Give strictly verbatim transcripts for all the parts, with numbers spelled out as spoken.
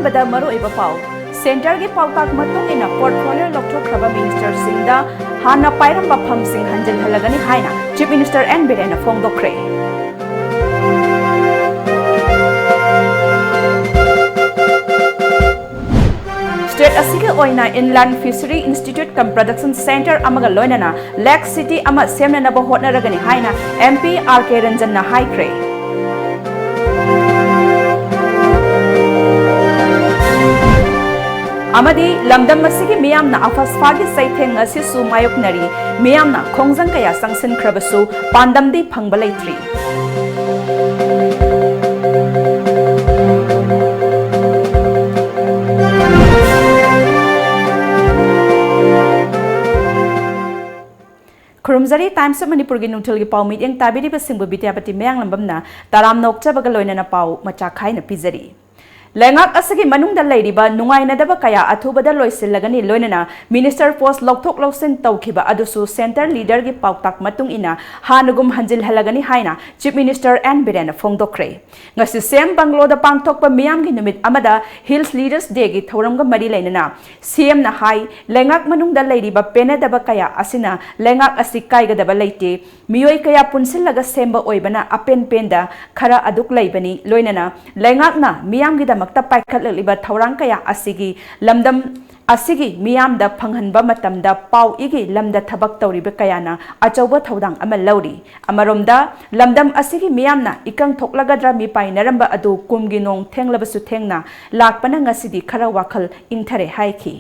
ꯄꯗ ꯃꯔꯨꯑꯣꯏꯕ ꯄꯥꯎ꯫ ꯁꯦꯟꯇꯔꯒꯤ ꯄꯥꯎꯇꯥꯛ ꯃꯇꯨꯡ ꯏꯟꯅ ꯄꯣꯔꯠꯐꯣꯂꯤꯑꯣ ꯂꯧꯊꯣꯛꯈ꯭ꯔꯕ ꯃꯤꯅꯤꯁꯇꯔꯁꯤꯡꯗ ꯍꯥꯟꯅ ꯄꯥꯏꯔꯝꯕ ꯐꯝꯁꯤꯡ ꯍꯟꯖꯤꯜꯍꯜꯂꯒꯅꯤ ꯍꯥꯏꯅ ꯆꯤꯐ ꯃꯤꯅꯤꯁꯇꯔ ꯑꯦꯟ ꯕꯤꯔꯦꯟꯅ ꯐꯣꯡꯗꯣꯛꯈ꯭ꯔꯦ꯫ ꯁ꯭ꯇꯦꯠ ꯑꯁꯤꯒꯤ ꯑꯣꯏꯅ Inland Fishery Institute cum Production Centre ꯑꯃꯒ ꯂꯣꯏꯅꯅ ꯂꯦꯛ ꯁꯤꯇꯤ ꯑꯃ ꯁꯦꯝꯅꯅꯕ ꯍꯣꯠꯅꯔꯒꯅꯤ ꯍꯥꯏꯅ ꯑꯦꯝ ꯄꯤ ꯑꯥꯔ ꯀꯦ ꯔꯟꯖꯟꯅ ꯍꯥꯏꯈ꯭ꯔꯦ꯫ ꯑꯃꯗꯤ ꯂꯝꯗꯝ ꯑꯁꯤꯒꯤ ꯃꯤꯌꯥꯝꯅ ꯑꯐꯁꯐꯥꯒꯤ ꯆꯩꯊꯦꯡ ꯉꯁꯤꯁꯨ ꯃꯥꯌꯣꯛꯅꯔꯤ꯫ ꯃꯤꯌꯥꯝꯅ ꯈꯣꯡꯖꯪ ꯀꯌꯥ ꯆꯪꯁꯤꯟꯈ꯭ꯔꯕꯁꯨ ꯄꯥꯟꯗꯝꯗꯤ ꯐꯪꯕ ꯂꯩꯇ꯭ꯔꯤ꯫ ꯈꯨꯔꯨꯝꯖꯔꯤ꯫ Times of ꯃꯅꯤꯄꯨꯔꯒꯤ ꯅꯨꯡꯊꯤꯜꯒꯤ ꯄꯥꯎ ꯃꯤꯠꯌꯦꯡ ꯇꯥꯕꯤꯔꯤꯕꯁꯤꯡꯕꯨ ꯕꯤꯗ꯭ꯌꯥꯄꯇꯤ ꯃꯌꯥꯡꯂꯝꯕꯝꯅ ꯇꯔꯥꯝꯅ ꯑꯣꯛꯆꯕꯒ ꯂꯣꯏꯅꯅ ꯄꯥꯎ ꯃꯆꯥ ꯈꯥꯏꯅ ꯄꯤꯖꯔꯤ꯫ ꯂꯩꯉꯥꯛ ꯑꯁꯤꯒꯤ ꯃꯅꯨꯡꯗ ꯂꯩꯔꯤꯕ ꯅꯨꯡꯉꯥꯏꯅꯗꯕ ꯀꯌꯥ ꯑꯊꯨꯕꯗ ꯂꯣꯏꯁꯤꯜꯂꯒꯅꯤ, ꯂꯣꯏꯅꯅ ꯃꯤꯅꯤꯁꯇꯔ ꯄꯣꯁ ꯂꯧꯊꯣꯛ ꯂꯧꯁꯤꯟ ꯇꯧꯈꯤꯕ ꯑꯗꯨꯁꯨ ꯁꯦꯟꯇꯔ ꯂꯤꯗꯔꯒꯤ ꯄꯥꯎꯇꯥꯛ ꯃꯇꯨꯡ ꯏꯟꯅ ꯍꯥꯟꯅꯒꯨꯝ ꯍꯟꯖꯤꯜꯍꯜꯂꯒꯅꯤ ꯍꯥꯏꯅ ꯆꯤꯐ ꯃꯤꯅꯤꯁꯇꯔ ꯑꯦꯟ ꯕꯤꯔꯦꯟꯅ ꯐꯣꯡꯗꯣꯛꯈ꯭ꯔꯦ꯫ ꯉꯁꯤ ꯁꯤ ꯑꯦꯝ ꯕꯪꯒ꯭ꯂꯣꯗ ꯄꯥꯡꯊꯣꯛꯄ ꯃꯤꯌꯥꯝꯒꯤ ꯅꯨꯃꯤꯠ ꯑꯃꯗ ꯍꯤꯜꯁ ꯂꯤꯗꯔꯁ ꯗꯦꯒꯤ ꯊꯧꯔꯝꯒ ꯃꯔꯤ ꯂꯩꯅꯅ ꯁꯤ ꯑꯦꯝꯅ ꯍꯥꯏ, ꯂꯩꯉꯥꯛ ꯃꯅꯨꯡꯗ ꯂꯩꯔꯤꯕ ꯄꯦꯟꯅꯗꯕ ꯀꯌꯥ ꯑꯁꯤꯅ ꯂꯩꯉꯥꯛ ꯑꯁꯤ ꯀꯥꯏꯒꯗꯕ ꯂꯩꯇꯦ꯫ ꯃꯤꯑꯣꯏ ꯀꯌꯥ ꯄꯨꯟꯁꯤꯜꯂꯒ ꯁꯦꯝꯕ ꯑꯣꯏꯕꯅ ꯑꯄꯦꯟ ꯄꯦꯟꯗ ꯈꯔ ꯑꯗꯨꯛ ꯂꯩꯕꯅꯤ꯫ ꯂꯣꯏꯅꯅ ꯂꯩꯉꯥꯛꯅ ꯃꯤꯌꯥꯝꯒꯤꯗꯃꯛꯇ ꯄꯥꯏꯈꯠꯂꯛꯂꯤꯕ ꯊꯧꯔꯥꯡ ꯀꯌꯥ ꯑꯁꯤꯒꯤ ꯂꯝꯗꯝ ꯑꯁꯤꯒꯤ ꯃꯤꯌꯥꯝꯗ ꯐꯪꯍꯟꯕ ꯃꯇꯝꯗ ꯄꯥꯎ ꯏꯒꯤ ꯂꯝꯗ ꯊꯕꯛ ꯇꯧꯔꯤꯕ ꯀꯌꯥꯅ ꯑꯆꯧꯕ ꯊꯧꯗꯥꯡ ꯑꯃ ꯂꯧꯔꯤ꯫ ꯑꯃꯔꯣꯝꯗ, ꯂꯝꯗꯝ ꯑꯁꯤꯒꯤ ꯃꯤꯌꯥꯝꯅ ꯏꯀꯪ ꯊꯣꯛꯂꯒꯗ꯭ꯔꯥ ꯃꯤꯄꯥꯏꯅꯔꯝꯕ ꯑꯗꯨ ꯀꯨꯝꯒꯤ ꯅꯣꯡ ꯊꯦꯡꯂꯕꯁꯨ ꯊꯦꯡꯅ ꯂꯥꯛꯄꯅ ꯉꯁꯤꯗꯤ ꯈꯔ ꯋꯥꯈꯜ ꯏꯪꯊꯔꯦ ꯍꯥꯏꯈꯤ꯫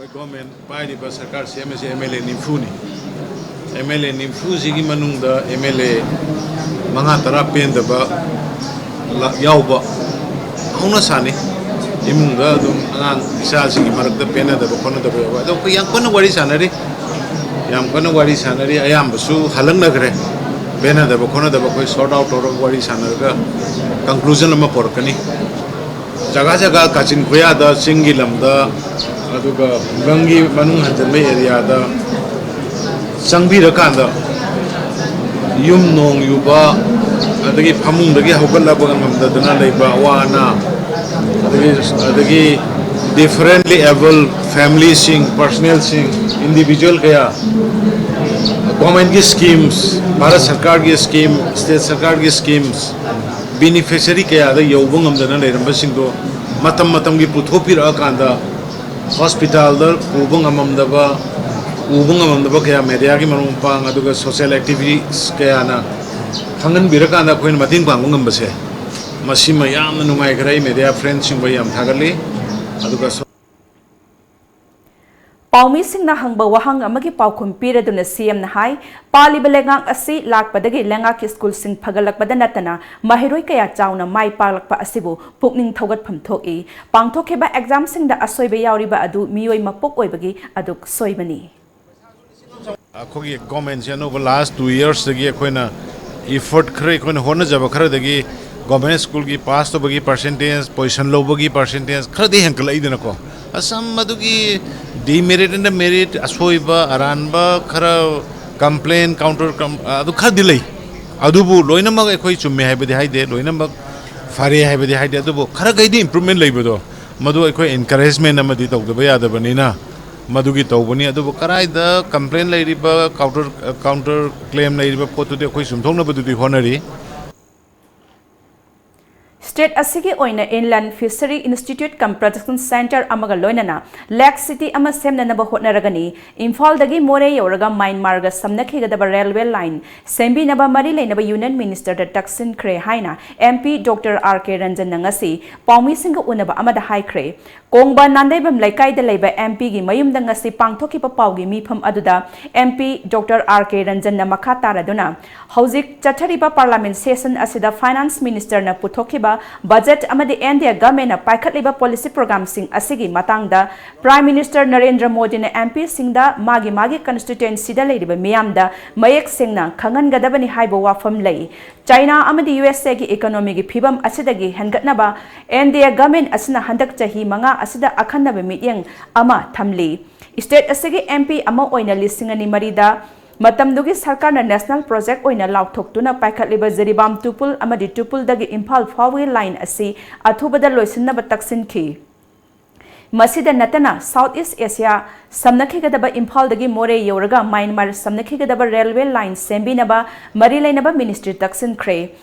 ꯑꯩꯈꯣꯏ ꯒꯣꯔꯃꯦꯟ ꯄꯥꯏꯔꯤꯕ ꯁꯔꯀꯥꯔ ꯁꯦꯝꯕꯁꯦ ꯑꯦꯝ ꯑꯦꯜ ꯑꯦ ꯅꯤꯐꯨꯅꯤ꯫ ꯑꯦꯝ ꯑꯦꯜ ꯑꯦ ꯅꯤꯐꯨꯁꯤꯒꯤ ꯃꯅꯨꯡꯗ ꯑꯦꯝ ꯑꯦꯜ ꯑꯦ ꯃꯉꯥ ꯇꯔꯥ ꯄꯦꯟꯗꯕ ꯂꯥꯛ ꯌꯥꯎꯕ ꯍꯧꯅ ꯁꯥꯅꯤ꯫ ꯏꯃꯨꯡꯗ ꯑꯗꯨꯝ ꯑꯉꯥꯡ ꯏꯆꯥꯁꯤꯡꯒꯤ ꯃꯔꯛꯇ ꯄꯦꯟꯅꯗꯕ ꯈꯣꯠꯅꯗꯕ ꯌꯥꯎꯕ꯫ ꯑꯗꯣ ꯑꯩꯈꯣꯏ ꯌꯥꯝ ꯀꯟꯅ ꯋꯥꯔꯤ ꯁꯥꯟꯅꯔꯤ, ꯌꯥꯝ ꯀꯟꯅ ꯋꯥꯔꯤ ꯁꯥꯟꯅꯔꯤ꯫ ꯑꯌꯥꯝꯕꯁꯨ ꯍꯜꯂꯛꯅꯈ꯭ꯔꯦ꯫ ꯄꯦꯟꯅꯗꯕ ꯈꯣꯠꯅꯗꯕ ꯑꯩꯈꯣꯏ ꯁꯣꯔꯠ ꯑꯥꯎꯠ ꯇꯧꯔꯒ ꯋꯥꯔꯤ ꯁꯥꯟꯅꯔꯒ ꯀꯟꯀ꯭ꯂꯨꯖꯟ ꯑꯃ ꯄꯨꯔꯛꯀꯅꯤ꯫ ꯖꯒꯥ ꯖꯒꯥ ꯀꯥꯆꯤꯟ ꯀꯣꯌꯥꯗ, ꯆꯤꯡꯒꯤ ꯂꯝꯗ, ꯑꯗꯨꯒ ꯈꯨꯡꯒꯪꯒꯤ ꯃꯅꯨꯡ ꯍꯟꯖꯤꯟꯕ ꯑꯦꯔꯤꯌꯥꯗ ꯆꯪꯕꯤꯔꯀꯥꯟꯗ ꯌꯨꯝ ꯅꯣꯡ ꯌꯨꯕ, ꯑꯗꯒꯤ ꯐꯃꯨꯡꯗꯒꯤ ꯍꯧꯒꯠꯂꯛꯄ ꯉꯝꯗꯗꯅ ꯂꯩꯕ ꯑꯋꯥ ꯑꯅꯥ, ꯑꯗꯒꯤ ꯑꯗꯒꯤ differently abled familyꯁꯤꯡ, personalꯁꯤꯡ, individual ꯀꯌꯥ, governmentꯀꯤ schemes, ꯚꯥꯔꯠ ꯁꯔꯀꯥꯔꯒꯤ scheme, state ꯁꯔꯀꯥꯔꯒꯤ schemes beneficiary ꯀꯌꯥꯗ ꯌꯧꯕ ꯉꯝꯗꯅ ꯂꯩꯔꯝꯕꯁꯤꯡꯗꯣ ꯃꯇꯝ ꯃꯇꯝꯒꯤ ꯄꯨꯊꯣꯛꯄꯤꯔꯛꯑꯀꯥꯟꯗ hospitalꯗ ꯄꯨꯕ ꯉꯝꯃꯝꯗꯕ, ꯎꯕ ꯉꯝꯃꯝꯗꯕ ꯀꯌꯥ mediaꯒꯤ ꯃꯔꯨꯞ ꯃꯄꯥꯡ ꯑꯗꯨꯒ social activities ꯀꯌꯥꯅ ꯈꯪꯍꯟꯕꯤꯔꯀꯥꯟꯗ ꯑꯩꯈꯣꯏꯅ ꯃꯇꯦꯡ ꯄꯥꯡꯕ ꯉꯝꯕꯁꯦ, ꯃꯁꯤꯃ ꯌꯥꯝꯅ ꯅꯨꯡꯉꯥꯏꯈ꯭ꯔꯦ ꯑꯩ media friendꯁꯤꯡꯕꯨ ꯑꯩ ꯌꯥꯝ ꯊꯥꯒꯠꯂꯤ꯫ ꯑꯗꯨꯒ ꯁꯣ- ꯄꯥꯎꯃꯤꯁꯤꯡꯅ ꯍꯪꯕ ꯋꯥꯍꯪ ꯑꯃꯒꯤ ꯄꯥꯎꯈꯨꯝ ꯄꯤꯔꯗꯨꯅ ꯁꯤꯑꯦꯝꯅ ꯍꯥꯏ, ꯄꯥꯜꯂꯤꯕ ꯂꯩꯉꯥꯛ ꯑꯁꯤ ꯂꯥꯛꯄꯗꯒꯤ ꯂꯩꯉꯥꯛꯀꯤ ꯁ꯭ꯀꯨꯜꯁꯤꯡ ꯐꯒꯠꯂꯛꯄꯗ ꯅꯠꯇꯅ ꯃꯍꯩꯔꯣꯏ ꯀꯌꯥ ꯆꯥꯎꯅ ꯃꯥꯏ ꯄꯥꯛꯂꯛꯄ ꯑꯁꯤꯕꯨ ꯄꯨꯛꯅꯤꯡ ꯊꯧꯒꯠꯐꯝ ꯊꯣꯛꯏ꯫ ꯄꯥꯡꯊꯣꯛꯈꯤꯕ examꯁꯤꯡꯗ ꯑꯁꯣꯏꯕ ꯌꯥꯎꯔꯤꯕ ꯑꯗꯨ ꯃꯤꯑꯣꯏ ꯃꯄꯣꯛ ꯑꯣꯏꯕꯒꯤ ꯑꯗꯨꯛ ꯁꯣꯏꯕꯅꯤ꯫ ꯑꯩꯈꯣꯏꯒꯤ governmentꯁꯦ ꯑꯅꯧꯕ last two yearsꯇꯒꯤ ꯑꯩꯈꯣꯏꯅ effort ꯈꯔ, ꯑꯩꯈꯣꯏꯅ ꯍꯣꯠꯅꯖꯕ ꯈꯔꯗꯒꯤ government schoolꯒꯤ pass ꯇꯧꯕꯒꯤ percentage, position ꯂꯧꯕꯒꯤ percentage ꯈꯔꯗꯤ ꯍꯦꯟꯒꯠꯂꯛꯏꯗꯅꯀꯣ꯫ ꯑꯁꯝ ꯑꯗꯨꯒꯤ demerit and merit, ꯑꯁꯣꯏꯕ ꯑꯔꯥꯟꯕ ꯈꯔ, complain, counter ꯑꯗꯨ ꯈꯔꯗꯤ ꯂꯩ꯫ ꯑꯗꯨꯕꯨ ꯂꯣꯏꯅꯃꯛ ꯑꯩꯈꯣꯏ ꯆꯨꯝꯃꯦ ꯍꯥꯏꯕꯗꯤ ꯍꯥꯏꯗꯦ, ꯂꯣꯏꯅꯃꯛ ꯐꯔꯦ ꯍꯥꯏꯕꯗꯤ ꯍꯥꯏꯗꯦ, ꯑꯗꯨꯕꯨ ꯈꯔꯈꯩꯗꯤ improvement ꯂꯩꯕꯗꯣ, ꯃꯗꯨ ꯑꯩꯈꯣꯏ encouragement ꯑꯃꯗꯤ ꯇꯧꯗꯕ ꯌꯥꯗꯕꯅꯤꯅ ꯃꯗꯨꯒꯤ ꯇꯧꯕꯅꯤ꯫ ꯑꯗꯨꯕꯨ ꯀꯗꯥꯏꯗ complain ꯂꯩꯔꯤꯕ, counter counter claim ꯂꯩꯔꯤꯕ ꯄꯣꯠꯇꯨꯗꯤ ꯑꯩꯈꯣꯏ ꯆꯨꯝꯊꯣꯛꯅꯕꯗꯨꯗꯤ ꯍꯣꯠꯅꯔꯤ꯫ State ꯑꯁꯤꯒꯤ ꯑꯣꯏꯅ Inland Fishery Institute cum Production Centre ꯑꯃꯒ ꯂꯣꯏꯅꯅ Lake City ꯑꯃ ꯁꯦꯝꯅꯅꯕ ꯍꯣꯠꯅꯔꯒꯅꯤ꯫ ꯏꯝꯐꯥꯜꯗꯒꯤ ꯃꯣꯔꯦ ꯌꯧꯔꯒ ꯃ꯭ꯌꯥꯟꯃꯥꯔꯒ ꯁꯝꯅꯈꯤꯒꯗꯕ railway line ꯁꯦꯝꯕꯤꯅꯕ ꯃꯔꯤ ꯂꯩꯅꯕ Union Ministerꯗ ꯇꯛꯁꯤꯟꯈ꯭ꯔꯦ ꯍꯥꯏꯅ MP Doctor R K ꯔꯟꯖꯟꯅ ꯉꯁꯤ ꯄꯥꯎꯃꯤꯁꯤꯡꯒ ꯎꯅꯕ ꯑꯃꯗ ꯍꯥꯏꯈ꯭ꯔꯦ꯫ ꯀꯣꯡꯕ ꯅꯥꯟꯗꯩꯕꯝ ꯂꯩꯀꯥꯏꯗ ꯂꯩꯕ MPꯒꯤ ꯃꯌꯨꯝꯗ ꯉꯁꯤ ꯄꯥꯡꯊꯣꯛꯈꯤꯕ ꯄꯥꯎꯒꯤ ꯃꯤꯐꯝ ꯑꯗꯨꯗ MP Doctor R K ꯔꯟꯖꯟꯅ ꯃꯈꯥ ꯇꯥꯔꯗꯨꯅ, ꯍꯧꯖꯤꯛ ꯆꯠꯊꯔꯤꯕ Parliament session ꯑꯁꯤꯗ Finance Ministerꯅ ꯄꯨꯊꯣꯛꯈꯤꯕ budget ꯑꯃꯗꯤ India governmentꯅ ꯄꯥꯏꯈꯠꯂꯤꯕ policy programmeꯁꯤꯡ ꯑꯁꯤꯒꯤ ꯃꯇꯥꯡꯗ Prime Minister ꯅꯔꯦꯟꯗ꯭ꯔ ꯃꯣꯗꯤꯅ MPꯁꯤꯡꯗ ꯃꯥꯒꯤ ꯃꯥꯒꯤ constituencyꯗ ꯂꯩꯔꯤꯕ ꯃꯤꯌꯥꯝꯗ ꯃꯌꯦꯛ ꯁꯦꯡꯅ ꯈꯪꯍꯟꯒꯗꯕꯅꯤ ꯍꯥꯏꯕ ꯋꯥꯐꯝ ꯂꯩ꯫ ꯆꯥꯏꯅꯥ ꯑꯃꯗꯤ USAꯒꯤ economyꯒꯤ ꯐꯤꯚꯝ ꯑꯁꯤꯗꯒꯤ ꯍꯦꯟꯒꯠꯅꯕ India government ꯑꯁꯤꯅ ꯍꯟꯗꯛ ꯆꯍꯤ ꯃꯉꯥ ꯑꯁꯤꯗ ꯑꯈꯟꯅꯕ ꯃꯤꯠꯌꯦꯡ ꯑꯃ ꯊꯝꯂꯤ꯫ State ꯑꯁꯤꯒꯤ MP ꯑꯃ ꯑꯣꯏꯅ ꯂꯤꯁꯤꯡ ꯑꯅꯤ ꯃꯔꯤꯗ ꯃꯇꯝꯗꯨꯒꯤ ꯁꯔꯀꯥꯔꯅ ꯅꯦꯁꯅꯦꯜ ꯄ꯭ꯔꯣꯖꯦꯛ ꯑꯣꯏꯅ ꯂꯥꯎꯊꯣꯛꯇꯨꯅ ꯄꯥꯏꯈꯠꯂꯤꯕ ꯖꯤꯔꯤꯕꯥꯝ ꯇꯨꯄꯨꯜ ꯑꯃꯗꯤ ꯇꯨꯄꯨꯜꯗꯒꯤ ꯏꯝꯐꯥꯜ ꯐꯥꯎꯕꯒꯤ ꯂꯥꯏꯟ ꯑꯁꯤ ꯑꯊꯨꯕꯗ ꯂꯣꯏꯁꯤꯟꯅꯕ ꯇꯛꯁꯤꯟꯈꯤ꯫ ꯃꯁꯤꯗ ꯅꯠꯇꯅ South East Asia ꯁꯝꯅꯈꯤꯒꯗꯕ ꯏꯝꯐꯥꯜꯗꯒꯤ ꯃꯣꯔꯦ ꯌꯧꯔꯒ ꯃ꯭ꯌꯥꯟꯃꯥꯔ ꯁꯝꯅꯈꯤꯒꯗꯕ ꯔꯦꯜꯋꯦ ꯂꯥꯏꯟ ꯁꯦꯝꯕꯤꯅꯕ ꯃꯔꯤ ꯂꯩꯅꯕ ꯃꯤꯅꯤꯁꯇ꯭ꯔꯤ ꯇꯛꯁꯤꯟꯈ꯭ꯔꯦ꯫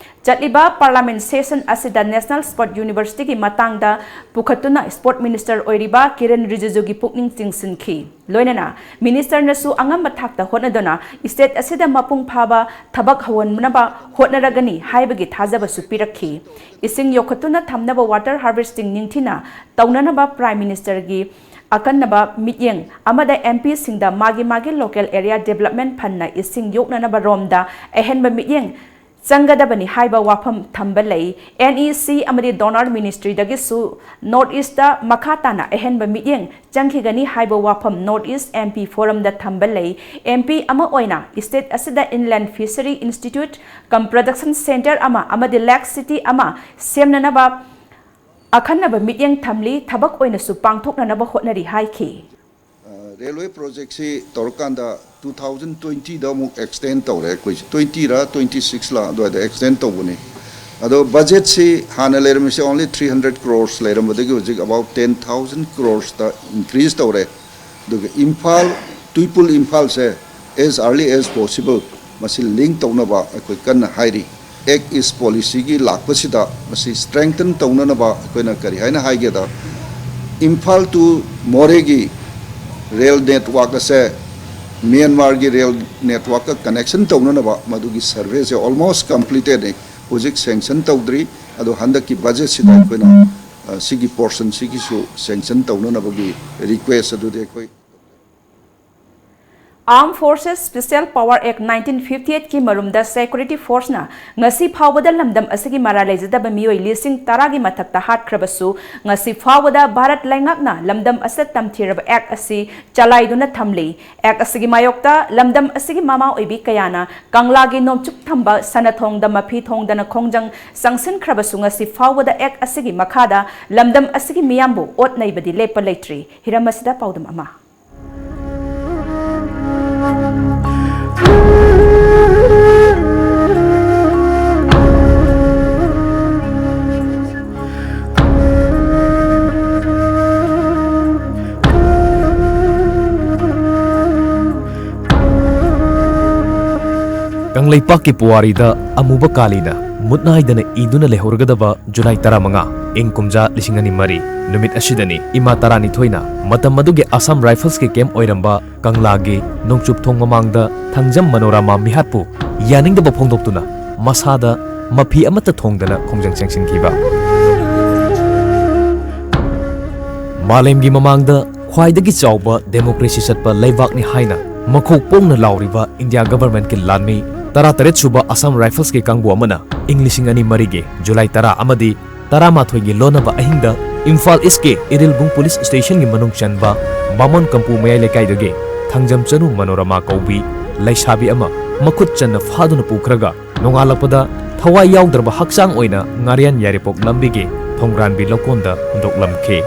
ꯆꯠꯂꯤꯕ ꯄꯥꯔꯂꯥꯃꯦꯟ ꯁꯦꯁꯟ ꯑꯁꯤꯗ ꯅꯦꯁꯅꯦꯜ ꯁ꯭ꯄꯣꯔꯠ ꯌꯨꯅꯤꯚꯔꯁꯤꯇꯤꯒꯤ ꯃꯇꯥꯡꯗ ꯄꯨꯈꯠꯇꯨꯅ ꯁ꯭ꯄꯣꯔꯠ ꯃꯤꯅꯤꯁꯇꯔ ꯑꯣꯏꯔꯤꯕ ꯀꯤꯔꯟ ꯔꯤꯖꯤꯖꯨꯒꯤ ꯄꯨꯛꯅꯤꯡ ꯆꯤꯡꯁꯤꯟꯈꯤ꯫ ꯂꯣꯏꯅꯅ ꯃꯤꯅꯤꯁꯇꯔꯅꯁꯨ ꯑꯉꯝꯕ ꯊꯥꯛꯇ ꯍꯣꯠꯅꯗꯨꯅ ꯁ꯭ꯇꯦꯠ ꯑꯁꯤꯗ ꯃꯄꯨꯡ ꯐꯥꯕ ꯊꯕꯛ ꯍꯧꯍꯟꯅꯕ ꯍꯣꯠꯅꯔꯒꯅꯤ ꯍꯥꯏꯕꯒꯤ ꯊꯥꯖꯕꯁꯨ ꯄꯤꯔꯛꯈꯤ꯫ ꯏꯁꯤꯡ ꯌꯣꯛꯈꯠꯇꯨꯅ ꯊꯝꯅꯕ ꯋꯥꯇꯔ ꯍꯥꯔꯚꯦꯁꯇꯤꯡ ꯅꯤꯡꯊꯤꯅ ꯇꯧꯅꯅꯕ ꯄ꯭ꯔꯥꯏꯝ ꯃꯤꯅꯤꯁꯇꯔꯒꯤ ꯑꯀꯟꯅꯕ ꯃꯤꯠꯌꯦꯡ ꯑꯃꯗ ꯑꯦꯝ ꯄꯤꯁꯤꯡꯗ ꯃꯥꯒꯤ ꯃꯥꯒꯤ ꯂꯣꯀꯦꯜ ꯑꯦꯔꯤꯌꯥ ꯗꯤꯕꯦꯂꯞꯃꯦꯟ ꯐꯟꯅ ꯏꯁꯤꯡ ꯌꯣꯛꯅꯅꯕ ꯔꯣꯝꯗ ꯑꯍꯦꯟꯕ ꯃꯤꯠꯌꯦꯡ ꯆꯪꯒꯗꯕꯅꯤ ꯍꯥꯏꯕ ꯋꯥꯐꯝ ꯊꯝꯕ ꯂꯩ꯫ ꯑꯦꯟ ꯏ ꯁꯤ ꯑꯃꯗꯤ ꯗꯣꯅꯔ ꯃꯤꯅꯤꯁꯇ꯭ꯔꯤꯗꯒꯤꯁꯨ ꯅꯣꯔꯠ ꯏꯁꯇ ꯃꯈꯥ ꯇꯥꯅ ꯑꯍꯦꯟꯕ ꯃꯤꯠꯌꯦꯡ ꯆꯪꯈꯤꯒꯅꯤ ꯍꯥꯏꯕ ꯋꯥꯐꯝ ꯅꯣꯔꯠ ꯏꯁ ꯑꯦꯝ ꯄꯤ ꯐꯣꯔꯝꯗ ꯊꯝꯕ ꯂꯩ꯫ ꯑꯦꯝ ꯄꯤ ꯑꯃ ꯑꯣꯏꯅ ꯁ꯭ꯇꯦꯠ ꯑꯁꯤꯗ ꯏꯟꯂꯦꯟ ꯐꯤꯁꯔꯤ ꯏꯟꯁꯇꯤꯇ꯭ꯌꯨꯠ ꯀꯝ ꯄ꯭ꯔꯗꯛꯁꯟ ꯁꯦꯟꯇꯔ ꯑꯃ ꯑꯃꯗꯤ ꯂꯦꯛ ꯁꯤꯇꯤ ꯑꯃ ꯁꯦꯝꯅꯅꯕ ꯑꯈꯟꯅꯕ ꯃꯤꯠꯌꯦꯡ ꯊꯝꯂꯤ, ꯊꯕꯛ ꯑꯣꯏꯅꯁꯨ ꯄꯥꯡꯊꯣꯛꯅꯅꯕ ꯍꯣꯠꯅꯔꯤ ꯍꯥꯏꯈꯤ꯫ ꯔꯦꯜꯋꯦ ꯄ꯭ꯔꯣꯖꯦꯛꯁꯤ ꯇꯧꯔꯀꯥꯟꯗ ꯇꯨ ꯊꯥꯎꯖꯟ ꯇ꯭ꯋꯦꯟꯇꯤꯗ ꯑꯃꯨꯛ ꯑꯦꯛꯁꯇꯦꯟ ꯇꯧꯔꯦ ꯑꯩꯈꯣꯏꯁꯦ, ꯇ꯭ꯋꯦꯟꯇꯤꯔ ꯇ꯭ꯋꯦꯟꯇꯤ ꯁꯤꯛꯁꯂ ꯑꯗꯨꯋꯥꯏꯗ ꯑꯦꯛꯁꯇꯦꯟ ꯇꯧꯕꯅꯤ꯫ ꯑꯗꯣ ꯕꯖꯦꯠꯁꯤ ꯍꯥꯟꯅ ꯂꯩꯔꯝꯃꯤꯁꯦ only three hundred crores ꯂꯩꯔꯝꯕꯗꯒꯤ ꯍꯧꯖꯤꯛ about ten thousand crores ꯇ increase ꯇꯧꯔꯦ꯫ ꯑꯗꯨꯒ ꯏꯝꯐꯥꯜ, ꯇꯨꯏꯄꯨꯜ ꯏꯝꯐꯥꯜꯁꯦ as early as possible ꯃꯁꯤ ꯂꯤꯡ ꯇꯧꯅꯕ ꯑꯩꯈꯣꯏ ꯀꯟꯅ ꯍꯥꯏꯔꯤ꯫ Act East Policy ꯒꯤ ꯂꯥꯛꯄꯁꯤꯗ ꯃꯁꯤ strengthen ꯇꯧꯅꯅꯕ ꯑꯩꯈꯣꯏꯅ ꯀꯔꯤ ꯍꯥꯏꯅ ꯍꯥꯏꯒꯦꯗ, ꯏꯝꯐꯥꯜ to ꯃꯣꯔꯦꯒꯤ ꯔꯦꯜ ꯅꯦꯠꯋꯥꯛ ꯑꯁꯦ ꯃ꯭ꯌꯥꯟꯃꯥꯔꯒꯤ ꯔꯦꯜ ꯅꯦꯠꯋꯥꯛꯀ ꯀꯅꯦꯛꯁꯟ ꯇꯧꯅꯅꯕ ꯃꯗꯨꯒꯤ ꯁꯔꯚꯦꯁꯦ almost completed ꯅꯤ꯫ ꯍꯧꯖꯤꯛ ꯁꯦꯡꯁꯟ ꯇꯧꯗ꯭ꯔꯤ꯫ ꯑꯗꯣ ꯍꯟꯗꯛꯀꯤ ꯕꯖꯦꯠꯁꯤꯗ ꯑꯩꯈꯣꯏꯅ ꯁꯤꯒꯤ ꯄꯣꯔꯁꯟꯁꯤꯒꯤꯁꯨ ꯁꯦꯡꯁꯟ ꯇꯧꯅꯅꯕꯒꯤ ꯔꯤꯀ꯭ꯋꯦꯁ ꯑꯗꯨꯗꯤ ꯑꯩꯈꯣꯏ Armed Forces Special Power Act nineteen fifty eight ꯀꯤ ꯃꯔꯨꯝꯗ ꯁꯦꯀ꯭ꯌꯨꯔꯤꯇꯤ ꯐꯣꯔꯁꯅ ꯉꯁꯤ ꯐꯥꯎꯕꯗ ꯂꯝꯗꯝ ꯑꯁꯤꯒꯤ ꯃꯔꯥꯜ ꯂꯩꯖꯗꯕ ꯃꯤꯑꯣꯏ ꯂꯤꯁꯤꯡ ꯇꯔꯥꯒꯤ ꯃꯊꯛꯇ ꯍꯥꯠꯈ꯭ꯔꯕꯁꯨ, ꯉꯁꯤ ꯐꯥꯎꯕꯗ ꯚꯥꯔꯠ ꯂꯩꯉꯥꯛꯅ ꯂꯝꯗꯝ ꯑꯁꯤꯗ ꯇꯝꯊꯤꯔꯕ ꯑꯦꯛ ꯑꯁꯤ ꯆꯂꯥꯏꯗꯨꯅ ꯊꯝꯂꯤ꯫ ꯑꯦꯛ ꯑꯁꯤꯒꯤ ꯃꯥꯌꯣꯛꯇ ꯂꯝꯗꯝ ꯑꯁꯤꯒꯤ ꯃꯃꯥ ꯑꯣꯏꯕꯤ ꯀꯌꯥꯅ ꯀꯪꯂꯥꯒꯤ ꯅꯣꯡꯆꯨꯞ ꯊꯪꯕ ꯁꯅꯊꯣꯡꯗ ꯃꯐꯤ ꯊꯣꯡꯗꯅ ꯈꯣꯡꯖꯪ ꯆꯪꯁꯤꯟꯈ꯭ꯔꯕꯁꯨ, ꯉꯁꯤ ꯐꯥꯎꯕꯗ ꯑꯦꯛ ꯑꯁꯤꯒꯤ ꯃꯈꯥꯗ ꯂꯝꯗꯝ ꯑꯁꯤꯒꯤ ꯃꯤꯌꯥꯝꯕꯨ ꯑꯣꯠ ꯅꯩꯕꯗꯤ ꯂꯦꯞꯄ ꯂꯩꯇ꯭ꯔꯤ꯫ ꯍꯤꯔꯝ ꯑꯁꯤꯗ ꯄꯥꯎꯗꯝ ꯑꯃ꯫ ꯀꯪꯂꯩꯄꯥꯛꯀꯤ ꯄꯨꯋꯥꯔꯤꯗ ꯑꯃꯨꯕ ꯀꯥꯂꯤꯅ ꯃꯨꯠꯅꯥꯏꯗꯅ ꯏꯗꯨꯅ ꯂꯩꯍꯧꯔꯒꯗꯕ ꯖꯨꯂꯥꯏ ꯇꯔꯥꯃꯉꯥ, ꯏꯪ ꯀꯨꯝꯖꯥ ꯂꯤꯁꯤꯡ ꯑꯅꯤ ꯃꯔꯤ, ꯅꯨꯃꯤꯠ ꯑꯁꯤꯗꯅꯤ ꯏꯃꯥ ꯇꯔꯥꯅꯤꯊꯣꯏꯅ ꯃꯇꯝ ꯑꯗꯨꯒꯤ ꯑꯁꯥꯝ ꯔꯥꯏꯐꯜꯁꯀꯤ ꯀꯦꯝꯞ ꯑꯣꯏꯔꯝꯕ ꯀꯪꯂꯥꯒꯤ ꯅꯣꯡꯆꯨꯞ ꯊꯣꯡ ꯃꯃꯥꯡꯗ ꯊꯥꯡꯖꯝ ꯃꯅꯣꯔꯥꯃꯥ ꯃꯤꯍꯥꯠꯄꯨ ꯌꯥꯅꯤꯡꯗꯕ ꯐꯣꯡꯗꯣꯛꯇꯨꯅ ꯃꯁꯥꯗ ꯃꯐꯤ ꯑꯃꯠꯇ ꯊꯣꯡꯗꯅ ꯈꯣꯡꯖꯪ ꯆꯪꯁꯤꯟꯈꯤꯕ꯫ ꯃꯥꯂꯦꯝꯒꯤ ꯃꯃꯥꯡꯗ ꯈ꯭ꯋꯥꯏꯗꯒꯤ ꯆꯥꯎꯕ ꯗꯦꯃꯣꯀ꯭ꯔꯦꯁꯤ ꯆꯠꯄ ꯂꯩꯕꯥꯛꯅꯤ ꯍꯥꯏꯅ ꯃꯈꯣꯛ ꯄꯣꯡꯅ ꯂꯥꯎꯔꯤꯕ ꯏꯟꯗꯤꯌꯥ ꯒꯚꯔꯟꯃꯦꯟꯠꯀꯤ ꯂꯥꯟꯃꯤ ꯇꯔꯥꯇꯔꯦꯠ ꯁꯨꯕ ꯑꯁꯥꯝ ꯔꯥꯏꯐꯜꯁꯀꯤ ꯀꯥꯡꯕꯨ ꯑꯃꯅ ꯏꯪ ꯂꯤꯁꯤꯡ ꯑꯅꯤ ꯃꯔꯤꯒꯤ ꯖꯨꯂꯥꯏ ꯇꯔꯥ ꯑꯃꯗꯤ ꯇꯔꯥꯃꯥꯊꯣꯏꯒꯤ ꯂꯣꯟꯅꯕ ꯑꯍꯤꯡꯗ ꯏꯝꯐꯥꯜ ꯏꯁ꯭ꯠꯀꯤ ꯏꯔꯤꯜꯕꯨꯡ ꯄꯨꯂꯤꯁ ꯁ꯭ꯇꯦꯁꯟꯒꯤ ꯃꯅꯨꯡ ꯆꯟꯕ ꯕꯥꯃꯣꯟ ꯀꯝꯄꯨ ꯃꯌꯥꯏ ꯂꯩꯀꯥꯏꯗꯒꯤ ꯊꯥꯡꯖꯝ ꯆꯅꯨ ꯃꯅꯣꯔꯃꯥ ꯀꯧꯕꯤ ꯂꯩꯁꯥꯕꯤ ꯑꯃ ꯃꯈꯨꯠ ꯆꯟꯅ ꯐꯥꯗꯨꯅ ꯄꯨꯈ꯭ꯔꯒ ꯅꯣꯡꯉꯥꯜꯂꯛꯄꯗ ꯊꯋꯥꯏ ꯌꯥꯎꯗ꯭ꯔꯕ ꯍꯛꯆꯥꯡ ꯑꯣꯏꯅ ꯉꯥꯔꯤꯌꯥꯟ ꯌꯥꯏꯔꯤꯄꯣꯛ ꯂꯝꯕꯤꯒꯤ ꯊꯣꯡꯒ꯭ꯔꯥꯟꯕꯤ ꯂꯧꯀꯣꯟꯗ ꯍꯨꯟꯗꯣꯛꯂꯝꯈꯤ꯫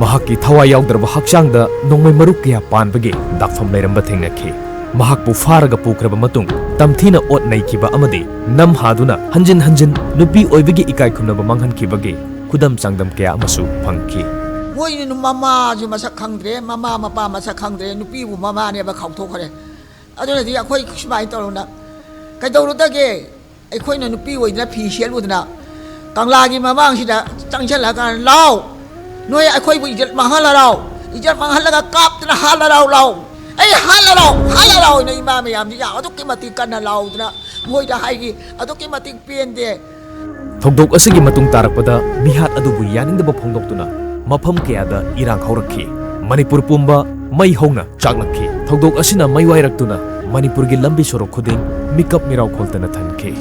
ꯃꯍꯥꯛꯀꯤ ꯊꯋꯥꯏ ꯌꯥꯎꯗ꯭ꯔꯕ ꯍꯛꯆꯥꯡꯗ ꯅꯣꯡꯃꯩ ꯃꯔꯨ ꯀꯌꯥ ꯄꯥꯟꯕꯒꯤ ꯗꯥꯛꯐꯝ ꯂꯩꯔꯝꯕ ꯊꯦꯡꯅꯈꯤ꯫ ꯃꯍꯥꯛꯄꯨ ꯐꯥꯔꯒ ꯄꯨꯈ꯭ꯔꯕ ꯃꯇꯨꯡ ꯇꯝꯊꯤꯅ ꯑꯣꯠ ꯅꯩꯈꯤꯕ ꯑꯃꯗꯤ ꯅꯝ ꯍꯥꯗꯨꯅ ꯍꯟꯖꯤꯟ ꯍꯟꯖꯤꯟ ꯅꯨꯄꯤ ꯑꯣꯏꯕꯒꯤ ꯏꯀꯥꯏ ꯈꯨꯝꯅꯕ ꯃꯥꯡꯍꯟꯈꯤꯕꯒꯤ ꯈꯨꯗꯝ ꯆꯥꯡꯗꯝ ꯀꯌꯥ ꯑꯃꯁꯨ ꯐꯪꯈꯤ꯫ ꯃꯣꯏꯅ ꯃꯃꯥꯁꯨ ꯃꯁꯛ ꯈꯪꯗ꯭ꯔꯦ, ꯃꯃꯥ ꯃꯄꯥ ꯃꯁꯛ ꯈꯪꯗ꯭ꯔꯦ, ꯅꯨꯄꯤꯕꯨ ꯃꯃꯥꯅꯦꯕ ꯈꯥꯎꯊꯣꯛꯈ꯭ꯔꯦ꯫ ꯑꯗꯨꯅꯗꯤ ꯑꯩꯈꯣꯏ ꯁꯨꯃꯥꯏꯅ ꯇꯧꯔꯨꯅ ꯀꯩꯗꯧꯔꯨꯗꯒꯦ? ꯑꯩꯈꯣꯏꯅ ꯅꯨꯄꯤ ꯑꯣꯏꯗꯅ ꯐꯤ ꯁꯦꯠꯂꯨꯗꯅ ꯀꯪꯂꯥꯒꯤ ꯃꯃꯥꯡꯁꯤꯗ ꯆꯪꯁꯤꯜꯂꯀꯥꯟꯗ, "ꯂꯥꯎ, ꯅꯣꯏ ꯑꯩꯈꯣꯏꯕꯨ ꯏꯖꯠ ꯃꯥꯡꯍꯜꯂꯔꯥꯎ, ꯏꯖꯠ ꯃꯥꯡꯍꯜꯂꯒ ꯀꯥꯞꯇꯅ ꯍꯥꯠꯂꯔꯥꯎ, ꯂꯥꯎ, ꯑꯩ ꯍꯥꯠꯂꯔꯥꯎ, ꯍꯥꯠꯂꯔꯥꯎ" ꯍꯥꯏꯅ ꯏꯃꯥ ꯃꯌꯥꯝꯁꯤ ꯌꯥꯝ ꯑꯗꯨꯛꯀꯤ ꯃꯇꯤꯛ ꯀꯟꯅ ꯂꯥꯎꯗꯅ ꯃꯣꯏꯗ ꯍꯥꯏꯈꯤ꯫ ꯑꯗꯨꯛꯀꯤ ꯃꯇꯤꯛ ꯄꯦꯟꯗꯦ꯫ ꯊꯧꯗꯣꯛ ꯑꯁꯤꯒꯤ ꯃꯇꯨꯡ ꯇꯥꯔꯛꯄꯗ ꯃꯤꯍꯥꯠ ꯑꯗꯨꯕꯨ ꯌꯥꯅꯤꯡꯗꯕ ꯐꯣꯡꯗꯣꯛꯇꯨꯅ ꯃꯐꯝ ꯀꯌꯥꯗ ꯏꯔꯥꯡ ꯍꯧꯔꯛꯈꯤ꯫ ꯃꯅꯤꯄꯨꯔ ꯄꯨꯝꯕ ꯃꯩ ꯍꯧꯅ ꯆꯥꯛꯂꯛꯈꯤ꯫ ꯊꯧꯗꯣꯛ ꯑꯁꯤꯅ ꯃꯩ ꯋꯥꯏꯔꯛꯇꯨꯅ ꯃꯅꯤꯄꯨꯔꯒꯤ ꯂꯝꯕꯤ ꯁꯣꯔꯣꯛ ꯈꯨꯗꯤꯡ ꯃꯤꯀꯞ ꯃꯤꯔꯥꯎ ꯈꯣꯜꯇꯅ ꯊꯟꯈꯤ꯫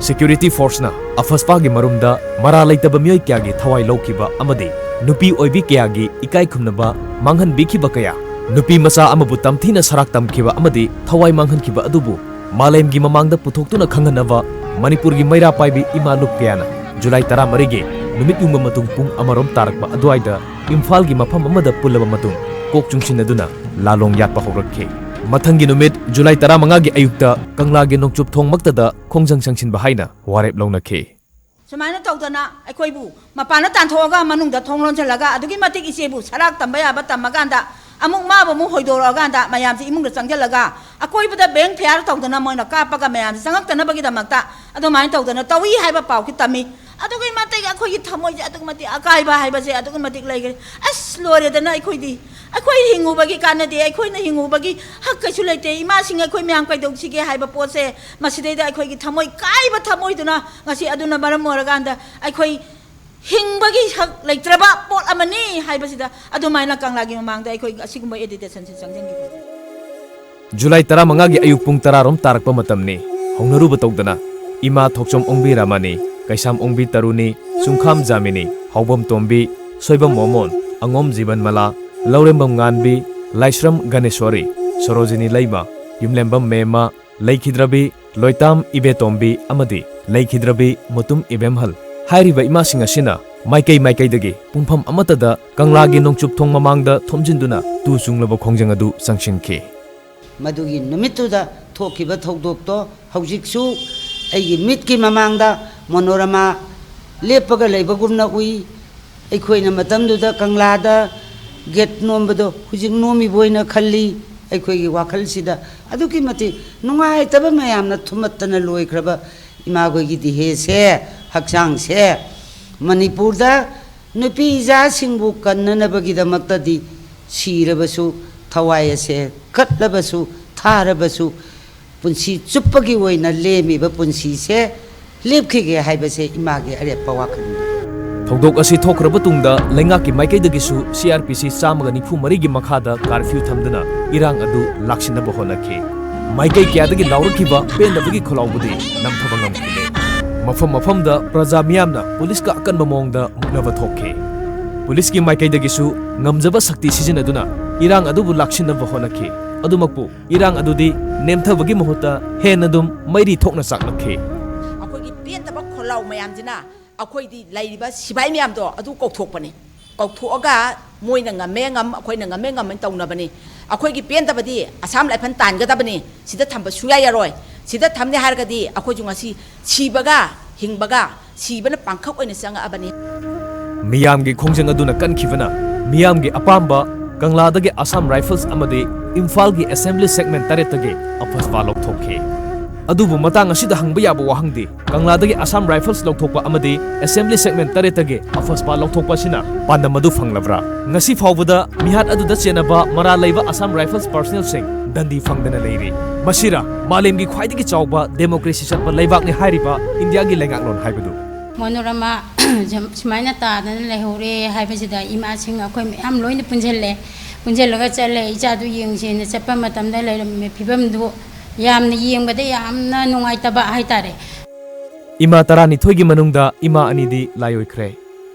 ꯁꯦꯀ꯭ꯌꯨꯔꯤꯇꯤ ꯐꯣꯔꯁꯅ ꯑꯐꯁꯄꯥꯒꯤ ꯃꯔꯨꯝꯗ ꯃꯔꯥ ꯂꯩꯇꯕ ꯃꯤꯑꯣꯏ ꯀꯌꯥꯒꯤ ꯊꯋꯥꯏ ꯂꯧꯈꯤꯕ ꯑꯃꯗꯤ ꯅꯨꯄꯤ ꯑꯣꯏꯕꯤ ꯀꯌꯥꯒꯤ ꯏꯀꯥꯏ ꯈꯨꯝꯅꯕ ꯃꯥꯡꯍꯟꯕꯤꯈꯤꯕ ꯀꯌꯥ, ꯅꯨꯄꯤ ꯃꯆꯥ ꯑꯃꯕꯨ ꯇꯝꯊꯤꯅ ꯁꯔꯥꯛ ꯇꯝꯈꯤꯕ ꯑꯃꯗꯤ ꯊꯋꯥꯏ ꯃꯥꯡꯍꯟꯈꯤꯕ ꯑꯗꯨꯕꯨ ꯃꯥꯂꯦꯝꯒꯤ ꯃꯃꯥꯡꯗ ꯄꯨꯊꯣꯛꯇꯨꯅ ꯈꯪꯍꯟꯅꯕ ꯃꯅꯤꯄꯨꯔꯒꯤ ꯃꯩꯔꯥ ꯄꯥꯏꯕꯤ ꯏꯃꯥ ꯂꯨꯞ ꯀꯌꯥꯅ ꯖꯨꯂꯥꯏ ꯇꯔꯥꯃꯔꯤꯒꯤ ꯅꯨꯃꯤꯠ ꯌꯨꯡꯕ ꯃꯇꯨꯡ ꯄꯨꯡ ꯑꯃꯔꯣꯝ ꯇꯥꯔꯛꯄ ꯑꯗꯨꯋꯥꯏꯗ ꯏꯝꯐꯥꯜꯒꯤ ꯃꯐꯝ ꯑꯃꯗ ꯄꯨꯜꯂꯕ ꯃꯇꯨꯡ ꯀꯣꯛ ꯆꯨꯡꯁꯤꯟꯅꯗꯨꯅ ꯂꯥꯂꯣꯡ ꯌꯥꯠꯄ ꯍꯧꯔꯛꯈꯤ꯫ ꯃꯊꯪꯒꯤ ꯅꯨꯃꯤꯠ ꯖꯨꯂꯥꯏ ꯇꯔꯥꯃꯉꯥꯒꯤ ꯑꯌꯨꯛꯇ ꯀꯪꯂꯥꯒꯤ ꯅꯣꯡꯆꯨꯞ ꯊꯣꯡꯃꯛꯇꯗ ꯈꯣꯡꯖꯪ ꯆꯪꯁꯤꯟꯕ ꯍꯥꯏꯅ ꯋꯥꯔꯦꯞ ꯂꯧꯅꯈꯤ꯫ ꯁꯨꯃꯥꯏꯅ ꯇꯧꯗꯅ ꯑꯩꯈꯣꯏꯕꯨ ꯃꯄꯥꯟꯗ ꯇꯥꯟꯊꯣꯛꯑꯒ ꯃꯅꯨꯡꯗ ꯊꯣꯡ ꯂꯣꯟꯁꯤꯜꯂꯒ, ꯑꯗꯨꯛꯀꯤ ꯃꯇꯤꯛ ꯏꯆꯦꯕꯨ ꯁꯔꯥꯛ ꯇꯝꯕ ꯌꯥꯕ ꯇꯝꯃꯀꯥꯟꯗ, ꯑꯃꯨꯛ ꯃꯥꯕꯨ ꯑꯃꯨꯛ ꯍꯣꯏꯗꯣꯔꯛꯑꯀꯥꯟꯗ, ꯃꯌꯥꯝꯁꯤ ꯏꯃꯨꯡꯗ ꯆꯪꯁꯤꯜꯂꯒ, ꯑꯀꯣꯏꯕꯗ ꯕꯦꯡ ꯐꯤꯌꯥꯔ ꯇꯧꯗꯅ, ꯃꯣꯏꯅ ꯀꯥꯞꯄꯒ ꯃꯌꯥꯝꯁꯤ ꯆꯪꯉꯛꯇꯅꯕꯒꯤꯗꯃꯛꯇ ꯑꯗꯨꯃꯥꯏꯅ ꯇꯧꯗꯅ ꯇꯧꯏ ꯍꯥꯏꯕ ꯄꯥꯎꯁꯤ ꯇꯝꯃꯤ꯫ ꯑꯗꯨꯛꯀꯤ ꯃꯇꯤꯛ ꯑꯩꯈꯣꯏꯒꯤ ꯊꯃꯣꯏꯁꯦ ꯑꯗꯨꯛꯀꯤ ꯃꯇꯤꯛ ꯑꯀꯥꯏꯕ ꯍꯥꯏꯕꯁꯦ ꯑꯗꯨꯛꯀꯤ ꯃꯇꯤꯛ ꯂꯩꯈ꯭ꯔꯦ꯫ ꯑꯁ, ꯂꯣꯏꯔꯦꯗꯅ ꯑꯩꯈꯣꯏꯗꯤ꯫ ꯑꯩꯈꯣꯏ ꯍꯤꯡꯉꯨꯕꯒꯤ ꯀꯥꯟꯅꯗꯦ, ꯑꯩꯈꯣꯏꯅ ꯍꯤꯡꯉꯨꯕꯒꯤ ꯍꯛ ꯀꯩꯁꯨ ꯂꯩꯇꯦ꯫ ꯏꯃꯥꯁꯤꯡ, ꯑꯩꯈꯣꯏ ꯃꯌꯥꯝ ꯀꯩꯗꯧꯁꯤꯒꯦ ꯍꯥꯏꯕ ꯄꯣꯠꯁꯦ, ꯃꯁꯤꯗꯩꯗ ꯑꯩꯈꯣꯏꯒꯤ ꯊꯃꯣꯏ ꯀꯥꯏꯕ ꯊꯃꯣꯏꯗꯨꯅ ꯉꯁꯤ ꯑꯗꯨꯅ ꯃꯔꯝ ꯑꯣꯏꯔꯀꯥꯟꯗ ꯑꯩꯈꯣꯏ ꯍꯤꯡꯕꯒꯤ ꯍꯛ ꯂꯩꯇ꯭ꯔꯕ ꯄꯣꯠ ꯑꯃꯅꯤ ꯍꯥꯏꯕꯁꯤꯗ ꯑꯗꯨꯃꯥꯏꯅ ꯀꯪꯂꯥꯒꯤ ꯃꯃꯥꯡꯗ ꯑꯩꯈꯣꯏ ꯑꯁꯤꯒꯨꯝꯕ ꯑꯦꯖꯤꯇꯦꯁꯟꯁꯤ ꯆꯪꯁꯤꯟꯈꯤꯕꯅꯤ꯫ ꯖꯨꯂꯥꯏ ꯇꯔꯥꯃꯉꯥꯒꯤ ꯑꯌꯨꯛ ꯄꯨꯡ ꯇꯔꯥꯔꯣꯝ ꯇꯥꯔꯛꯄ ꯃꯇꯝꯅꯤ꯫ ꯍꯧꯅꯔꯨꯕ ꯇꯧꯗꯅ ꯏꯃꯥ ꯊꯣꯛꯆꯣꯝ ꯑꯣꯡꯕꯤ ꯔꯥꯃꯥꯅꯤ, ꯀꯩꯁꯥꯝ ꯑꯣꯡꯕꯤ ꯇꯔꯨꯅꯤ, ꯁꯨꯡꯈꯥꯝ ꯖꯥꯃꯤꯅꯤ, ꯍꯥꯎꯕꯝ ꯇꯣꯝꯕꯤ, ꯁꯣꯏꯕꯝ ꯃꯣꯃꯣꯟ, ꯑꯉꯣꯝ ꯖꯤꯕꯟꯃꯂꯥ, ꯂꯧꯔꯦꯝꯕꯝ ꯉꯥꯟꯕꯤ, ꯂꯥꯏꯁ꯭ꯔꯝ ꯒꯅꯦꯁ꯭ꯋꯔꯤ, ꯁꯣꯔꯣꯖꯤꯅꯤ ꯂꯩꯃ, ꯌꯨꯝꯂꯦꯝꯕꯝ ꯃꯦꯝꯃ, ꯂꯩꯈꯤꯗ꯭ꯔꯕꯤ ꯂꯣꯏꯇꯥꯝ ꯏꯕꯦꯇꯣꯝꯕꯤ ꯑꯃꯗꯤ ꯂꯩꯈꯤꯗ꯭ꯔꯕꯤ ꯃꯨꯇꯨꯝ ꯏꯕꯦꯝꯍꯜ ꯍꯥꯏꯔꯤꯕ ꯏꯃꯥꯁꯤꯡ ꯑꯁꯤꯅ ꯃꯥꯏꯀꯩ ꯃꯥꯏꯀꯩꯗꯒꯤ ꯄꯨꯡꯐꯝ ꯑꯃꯠꯇꯗ ꯀꯪꯂꯥꯒꯤ ꯅꯣꯡꯆꯨꯞ ꯊꯣꯡ ꯃꯃꯥꯡꯗ ꯊꯣꯝꯖꯤꯟꯗꯨꯅ ꯇꯨ ꯆꯨꯡꯂꯕ ꯈꯣꯡꯖꯪ ꯑꯗꯨ ꯆꯪꯁꯤꯟꯈꯤ꯫ ꯃꯗꯨꯒꯤ ꯅꯨꯃꯤꯠꯇꯨꯗ ꯊꯣꯛꯈꯤꯕ ꯊꯧꯗꯣꯛꯇꯣ ꯍꯧꯖꯤꯛꯁꯨ ꯑꯩꯒꯤ ꯃꯤꯠꯀꯤ ꯃꯃꯥꯡꯗ ꯃꯣꯅꯣꯔꯃꯥ ꯂꯦꯞꯄꯒ ꯂꯩꯕꯒꯨꯝꯅ ꯎꯏ꯫ ꯑꯩꯈꯣꯏꯅ ꯃꯇꯝꯗꯨꯗ ꯀꯪꯂꯥꯗ ꯒꯦꯠ ꯅꯣꯝꯕꯗꯣ ꯍꯧꯖꯤꯛ ꯅꯣꯝꯃꯤꯕ ꯑꯣꯏꯅ ꯈꯜꯂꯤ꯫ ꯑꯩꯈꯣꯏꯒꯤ ꯋꯥꯈꯜꯁꯤꯗ ꯑꯗꯨꯛꯀꯤ ꯃꯇꯤꯛ ꯅꯨꯡꯉꯥꯏꯇꯕ ꯃꯌꯥꯝꯅ ꯊꯨꯝꯃꯠꯇꯅ ꯂꯣꯏꯈ꯭ꯔꯕ ꯏꯃꯥꯈꯣꯏꯒꯤ ꯗꯤꯍꯦꯁꯦ, ꯍꯛꯆꯥꯡꯁꯦ ꯃꯅꯤꯄꯨꯔꯗ ꯅꯨꯄꯤ ꯏꯆꯥꯁꯤꯡꯕꯨ ꯀꯟꯅꯅꯕꯒꯤꯗꯃꯛꯇꯗꯤ ꯁꯤꯔꯕꯁꯨ ꯊꯋꯥꯏ ꯑꯁꯦ ꯀꯠꯂꯕꯁꯨ ꯊꯥꯔꯕꯁꯨ ꯄꯨꯟꯁꯤ ꯆꯨꯞꯄꯒꯤ ꯑꯣꯏꯅ ꯂꯦꯝꯃꯤꯕ ꯄꯨꯟꯁꯤꯁꯦ ꯂꯦꯞꯈꯤꯒꯦ ꯍꯥꯏꯕꯁꯦ ꯏꯃꯥꯒꯤ ꯑꯔꯦꯞꯄ ꯋꯥꯈꯜꯅꯤ꯫ ꯊꯧꯗꯣꯛ ꯑꯁꯤ ꯊꯣꯛꯈ꯭ꯔꯕ ꯇꯨꯡꯗ ꯂꯩꯉꯥꯛꯀꯤ ꯃꯥꯏꯀꯩꯗꯒꯤꯁꯨ ꯁꯤ ꯑꯥꯔ ꯄꯤ ꯁꯤ ꯆꯥꯝꯃꯒ ꯅꯤꯐꯨ ꯃꯔꯤꯒꯤ ꯃꯈꯥꯗ ꯀꯥꯔꯐ꯭ꯌꯨ ꯊꯝꯗꯨꯅ ꯏꯔꯥꯡ ꯑꯗꯨ ꯂꯥꯛꯁꯤꯟꯅꯕ ꯍꯣꯠꯅꯈꯤ꯫ ꯃꯥꯏꯀꯩ ꯀꯌꯥꯗꯒꯤ ꯂꯥꯎꯔꯛꯈꯤꯕ ꯄꯦꯟꯗꯕꯒꯤ ꯈꯣꯜꯂꯥꯎꯕꯗꯤ ꯅꯝꯊꯕ ꯉꯝꯈꯤꯗꯦ꯫ ꯃꯐꯝ ꯃꯐꯝꯗ ꯄ꯭ꯔꯖꯥ ꯃꯤꯌꯥꯝꯅ ꯄꯨꯂꯤꯁꯀ ꯑꯀꯟꯕ ꯃꯑꯣꯡꯗ ꯃꯨꯛꯅꯕ ꯊꯣꯛꯈꯤ꯫ ꯄꯨꯂꯤꯁꯀꯤ ꯃꯥꯏꯀꯩꯗꯒꯤꯁꯨ ꯉꯝꯖꯕ ꯁꯛꯇꯤ ꯁꯤꯖꯤꯟꯅꯗꯨꯅ ꯏꯔꯥꯡ ꯑꯗꯨꯕꯨ ꯂꯥꯛꯁꯤꯟꯅꯕ ꯍꯣꯠꯅꯈꯤ꯫ ꯑꯗꯨꯃꯛꯄꯨ ꯏꯔꯥꯡ ꯑꯗꯨꯗꯤ ꯅꯦꯝꯊꯕꯒꯤ ꯃꯍꯨꯠꯇ ꯍꯦꯟꯅ ꯑꯗꯨꯝ ꯃꯩꯔꯤ ꯊꯣꯛꯅ ꯆꯥꯛꯂꯛꯈꯤ꯫ ꯑꯩꯈꯣꯏꯒꯤ ꯄꯦꯟꯗꯕ ꯈꯣꯜꯂꯥꯎ ꯃꯌꯥꯝꯁꯤꯅ ꯑꯩꯈꯣꯏꯗꯤ ꯂꯩꯔꯤꯕ ꯁꯤꯐꯥꯏ ꯃꯌꯥꯝꯗꯣ ꯑꯗꯨ ꯀꯧꯊꯣꯛꯄꯅꯤ꯫ ꯀꯧꯊꯣꯛꯑꯒ ꯃꯣꯏꯅ ꯉꯝꯃꯦ ꯉꯝ, ꯑꯩꯈꯣꯏꯅ ꯉꯝꯃꯦ ꯉꯝꯃꯦ ꯇꯧꯅꯕꯅꯤ꯫ ꯑꯩꯈꯣꯏꯒꯤ ꯄꯦꯟꯗꯕꯗꯤ ꯑꯁꯥꯝ ꯔꯥꯏꯐꯜ ꯇꯥꯟꯒꯗꯕꯅꯤ꯫ ꯁꯤꯗ ꯊꯝꯕ ꯁꯨꯡꯌꯥ ꯌꯥꯔꯣꯏ꯫ ꯁꯤꯗ ꯊꯝꯅꯤ ꯍꯥꯏꯔꯒꯗꯤ ꯑꯩꯈꯣꯏꯁꯨ ꯉꯁꯤ ꯁꯤꯕꯒ ꯍꯤꯡꯕꯒ ꯊꯤꯕꯅ ꯄꯥꯡꯈꯛ ꯑꯣꯏꯅ ꯆꯪꯉꯛꯑꯕꯅꯤ꯫ ꯃꯤꯌꯥꯝꯒꯤ ꯈꯣꯡꯖꯪ ꯑꯗꯨꯅ ꯀꯟꯈꯤꯕꯅ ꯃꯤꯌꯥꯝꯒꯤ ꯑꯄꯥꯝꯕ ꯀꯪꯂꯥꯗꯒꯤ ꯑꯁꯥꯝ ꯔꯥꯏꯐꯜꯁ ꯑꯃꯗꯤ ꯏꯝꯐꯥꯜꯒꯤ ꯑꯦꯁꯦꯝꯕ꯭ꯂꯤ ꯁꯦꯒꯃꯦꯟ ꯇꯔꯦꯠꯇꯒꯤ ꯑꯐꯁꯄꯥ ꯂꯧꯊꯣꯛꯈꯤ꯫ ꯑꯗꯨꯕꯨ ꯃꯇꯥꯡ ꯑꯁꯤꯗ ꯍꯪꯕ ꯌꯥꯕ ꯋꯥꯍꯪꯗꯤ, ꯀꯪꯂꯥꯗꯒꯤ ꯑꯁꯥꯝ ꯔꯥꯏꯐꯜꯁ ꯂꯧꯊꯣꯛꯄ ꯑꯃꯗꯤ ꯑꯦꯁꯦꯝꯕ꯭ꯂꯤ ꯁꯦꯒꯃꯦꯟ ꯇꯔꯦꯠꯇꯒꯤ ꯑꯐꯁꯄꯥ ꯂꯧꯊꯣꯛꯄ ꯑꯁꯤꯅ ꯄꯥꯟꯗꯝ ꯑꯗꯨ ꯐꯪꯂꯕ꯭ꯔꯥ? ꯉꯁꯤ ꯐꯥꯎꯕꯗ ꯃꯤꯍꯥꯠ ꯑꯗꯨꯗ ꯆꯦꯟꯅꯕ ꯃꯔꯥꯜ ꯂꯩꯕ ꯑꯁꯥꯝ ꯔꯥꯏꯐꯜꯁ ꯄꯔꯁꯅꯦꯜꯁꯤꯡ ꯗꯟꯗꯤ ꯐꯪꯗꯅ ꯂꯩꯔꯤ꯫ ꯃꯁꯤꯔ ꯃꯥꯂꯦꯝꯒꯤ ꯈ꯭ꯋꯥꯏꯗꯒꯤ ꯆꯥꯎꯕ ꯗꯦꯃꯣꯀ꯭ꯔꯦꯁꯤ ꯆꯠꯄ ꯂꯩꯕꯥꯛꯅꯤ ꯍꯥꯏꯔꯤꯕ ꯏꯟꯗꯤꯌꯥꯒꯤ ꯂꯩꯉꯥꯛꯂꯣꯟ ꯍꯥꯏꯕꯗꯨ? ꯃꯣꯅꯣꯔꯃꯥ ꯁꯨꯃꯥꯏꯅ ꯇꯥꯗꯅ ꯂꯩꯍꯧꯔꯦ ꯍꯥꯏꯕꯁꯤꯗ ꯏꯃꯥꯁꯤꯡ ꯑꯩꯈꯣꯏ ꯃꯌꯥꯝ ꯂꯣꯏꯅ ꯄꯨꯟꯁꯤꯜꯂꯦ꯫ ꯄꯨꯟꯁꯤꯜꯂꯒ ꯆꯠꯂꯦ꯫ ꯏꯆꯥꯗꯨ ꯌꯦꯡꯁꯦꯅ ꯆꯠꯄ ꯃꯇꯝꯗ ꯂꯩꯔꯝꯃꯤꯕ ꯐꯤꯕꯝꯗꯨ ꯌꯥꯝꯅ ꯌꯦꯡꯕꯗ ꯌꯥꯝꯅ ꯅꯨꯡꯉꯥꯏꯇꯕ ꯍꯥꯏꯇꯥꯔꯦ꯫ ꯏꯃꯥ ꯇꯔꯥꯅꯤꯊꯣꯏꯒꯤ ꯃꯅꯨꯡꯗ ꯏꯃꯥ ꯑꯅꯤꯗꯤ ꯂꯥꯏꯑꯣꯏꯈ꯭ꯔꯦ꯫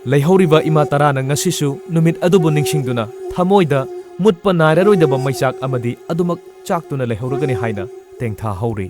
ꯂꯩꯍꯧꯔꯤꯕ ꯏꯃꯥ ꯇꯔꯥꯅ ꯉꯁꯤꯁꯨ ꯅꯨꯃꯤꯠ ꯑꯗꯨꯕꯨ ꯅꯤꯡꯁꯤꯡꯗꯨꯅ ꯊꯃꯣꯏꯗ ꯃꯨꯠꯄ ꯅꯥꯏꯔꯔꯣꯏꯗꯕ ꯃꯩꯆꯥꯛ ꯑꯃꯗꯤ ꯑꯗꯨꯃꯛ ꯆꯥꯛꯇꯨꯅ ꯂꯩꯍꯧꯔꯒꯅꯤ ꯍꯥꯏꯅ ꯇꯦꯡꯊꯥꯍꯧꯔꯤ꯫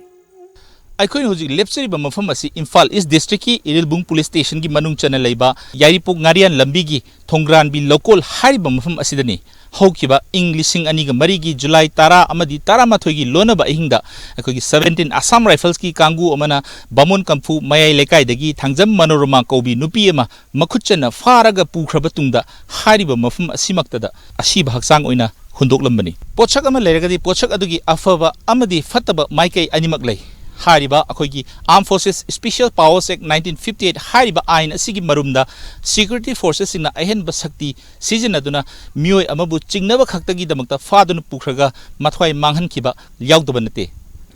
ꯑꯩꯈꯣꯏꯅ ꯍꯧꯖꯤꯛ ꯂꯦꯞꯆꯔꯤꯕ ꯃꯐꯝ ꯑꯁꯤ ꯏꯝꯐꯥꯜ ꯏꯁ ꯗꯤꯁꯇ꯭ꯔꯤꯛꯀꯤ ꯏꯔꯤꯜꯕꯨꯡ ꯄꯨꯂꯤꯁ ꯁ꯭ꯇꯦꯁꯟꯒꯤ ꯃꯅꯨꯡ ꯆꯟꯅ ꯂꯩꯕ ꯌꯥꯏꯔꯤꯄꯣꯛ ꯉꯥꯔꯤꯌꯥꯟ ꯂꯝꯕꯤꯒꯤ ꯊꯣꯡꯒ꯭ꯔꯥꯟꯕꯤ ꯂꯧꯀꯣꯜ ꯍꯥꯏꯔꯤꯕ ꯃꯐꯝ ꯑꯁꯤꯗꯅꯤ꯫ ꯍꯧꯈꯤꯕ ꯏꯪ ꯂꯤꯁꯤꯡ ꯑꯅꯤꯒ ꯃꯔꯤꯒꯤ ꯖꯨꯂꯥꯏ ꯇꯔꯥ ꯑꯃꯗꯤ ꯇꯔꯥꯃꯥꯊꯣꯏꯒꯤ ꯂꯣꯟꯅꯕ ꯑꯍꯤꯡꯗ ꯑꯩꯈꯣꯏꯒꯤ ꯁꯕꯦꯟꯇꯤꯟ ꯑꯁꯥꯝ ꯔꯥꯏꯐꯜꯁꯀꯤ ꯀꯥꯡꯕꯨ ꯑꯃꯅ ꯕꯥꯃꯣꯟ ꯀꯝꯐꯨ ꯃꯌꯥꯏ ꯂꯩꯀꯥꯏꯗꯒꯤ ꯊꯥꯡꯖꯝ ꯃꯅꯣꯔꯃꯥ ꯀꯧꯕꯤ ꯅꯨꯄꯤ ꯑꯃ ꯃꯈꯨꯠ ꯆꯟꯅ ꯐꯥꯔꯒ ꯄꯨꯈ꯭ꯔꯕ ꯇꯨꯡꯗ ꯍꯥꯏꯔꯤꯕ ꯃꯐꯝ ꯑꯁꯤꯃꯛꯇꯗ ꯑꯁꯤꯕ ꯍꯛꯆꯥꯡ ꯑꯣꯏꯅ ꯍꯨꯟꯗꯣꯛꯂꯝꯕꯅꯤ꯫ ꯄꯣꯠꯁꯛ ꯑꯃ ꯂꯩꯔꯒꯗꯤ ꯄꯣꯠꯁꯛ ꯑꯗꯨꯒꯤ ꯑꯐꯕ ꯑꯃꯗꯤ ꯐꯠꯇꯕ ꯃꯥꯏꯀꯩ ꯑꯅꯤꯃꯛ ꯂꯩ꯫ ꯍꯥꯏꯔꯤꯕ ꯑꯩꯈꯣꯏꯒꯤ Armed Forces Special Powers Act nineteen fifty eight ꯍꯥꯏꯔꯤꯕ ꯑꯥꯏꯟ ꯑꯁꯤꯒꯤ ꯃꯔꯨꯝꯗ ꯁꯦꯀ꯭ꯌꯨꯔꯤꯇꯤ ꯐꯣꯔꯁꯦꯁꯁꯤꯡꯅ ꯑꯍꯦꯟꯕ ꯁꯛꯇꯤ ꯁꯤꯖꯤꯟꯅꯗꯨꯅ ꯃꯤꯑꯣꯏ ꯑꯃꯕꯨ ꯆꯤꯡꯅꯕ ꯈꯛꯇꯒꯤꯗꯃꯛꯇ ꯐꯥꯗꯨꯅ ꯄꯨꯈ꯭ꯔꯒ ꯃꯊ꯭ꯋꯥꯏ ꯃꯥꯡꯍꯟꯈꯤꯕ ꯌꯥꯎꯗꯕ ꯅꯠꯇꯦ꯫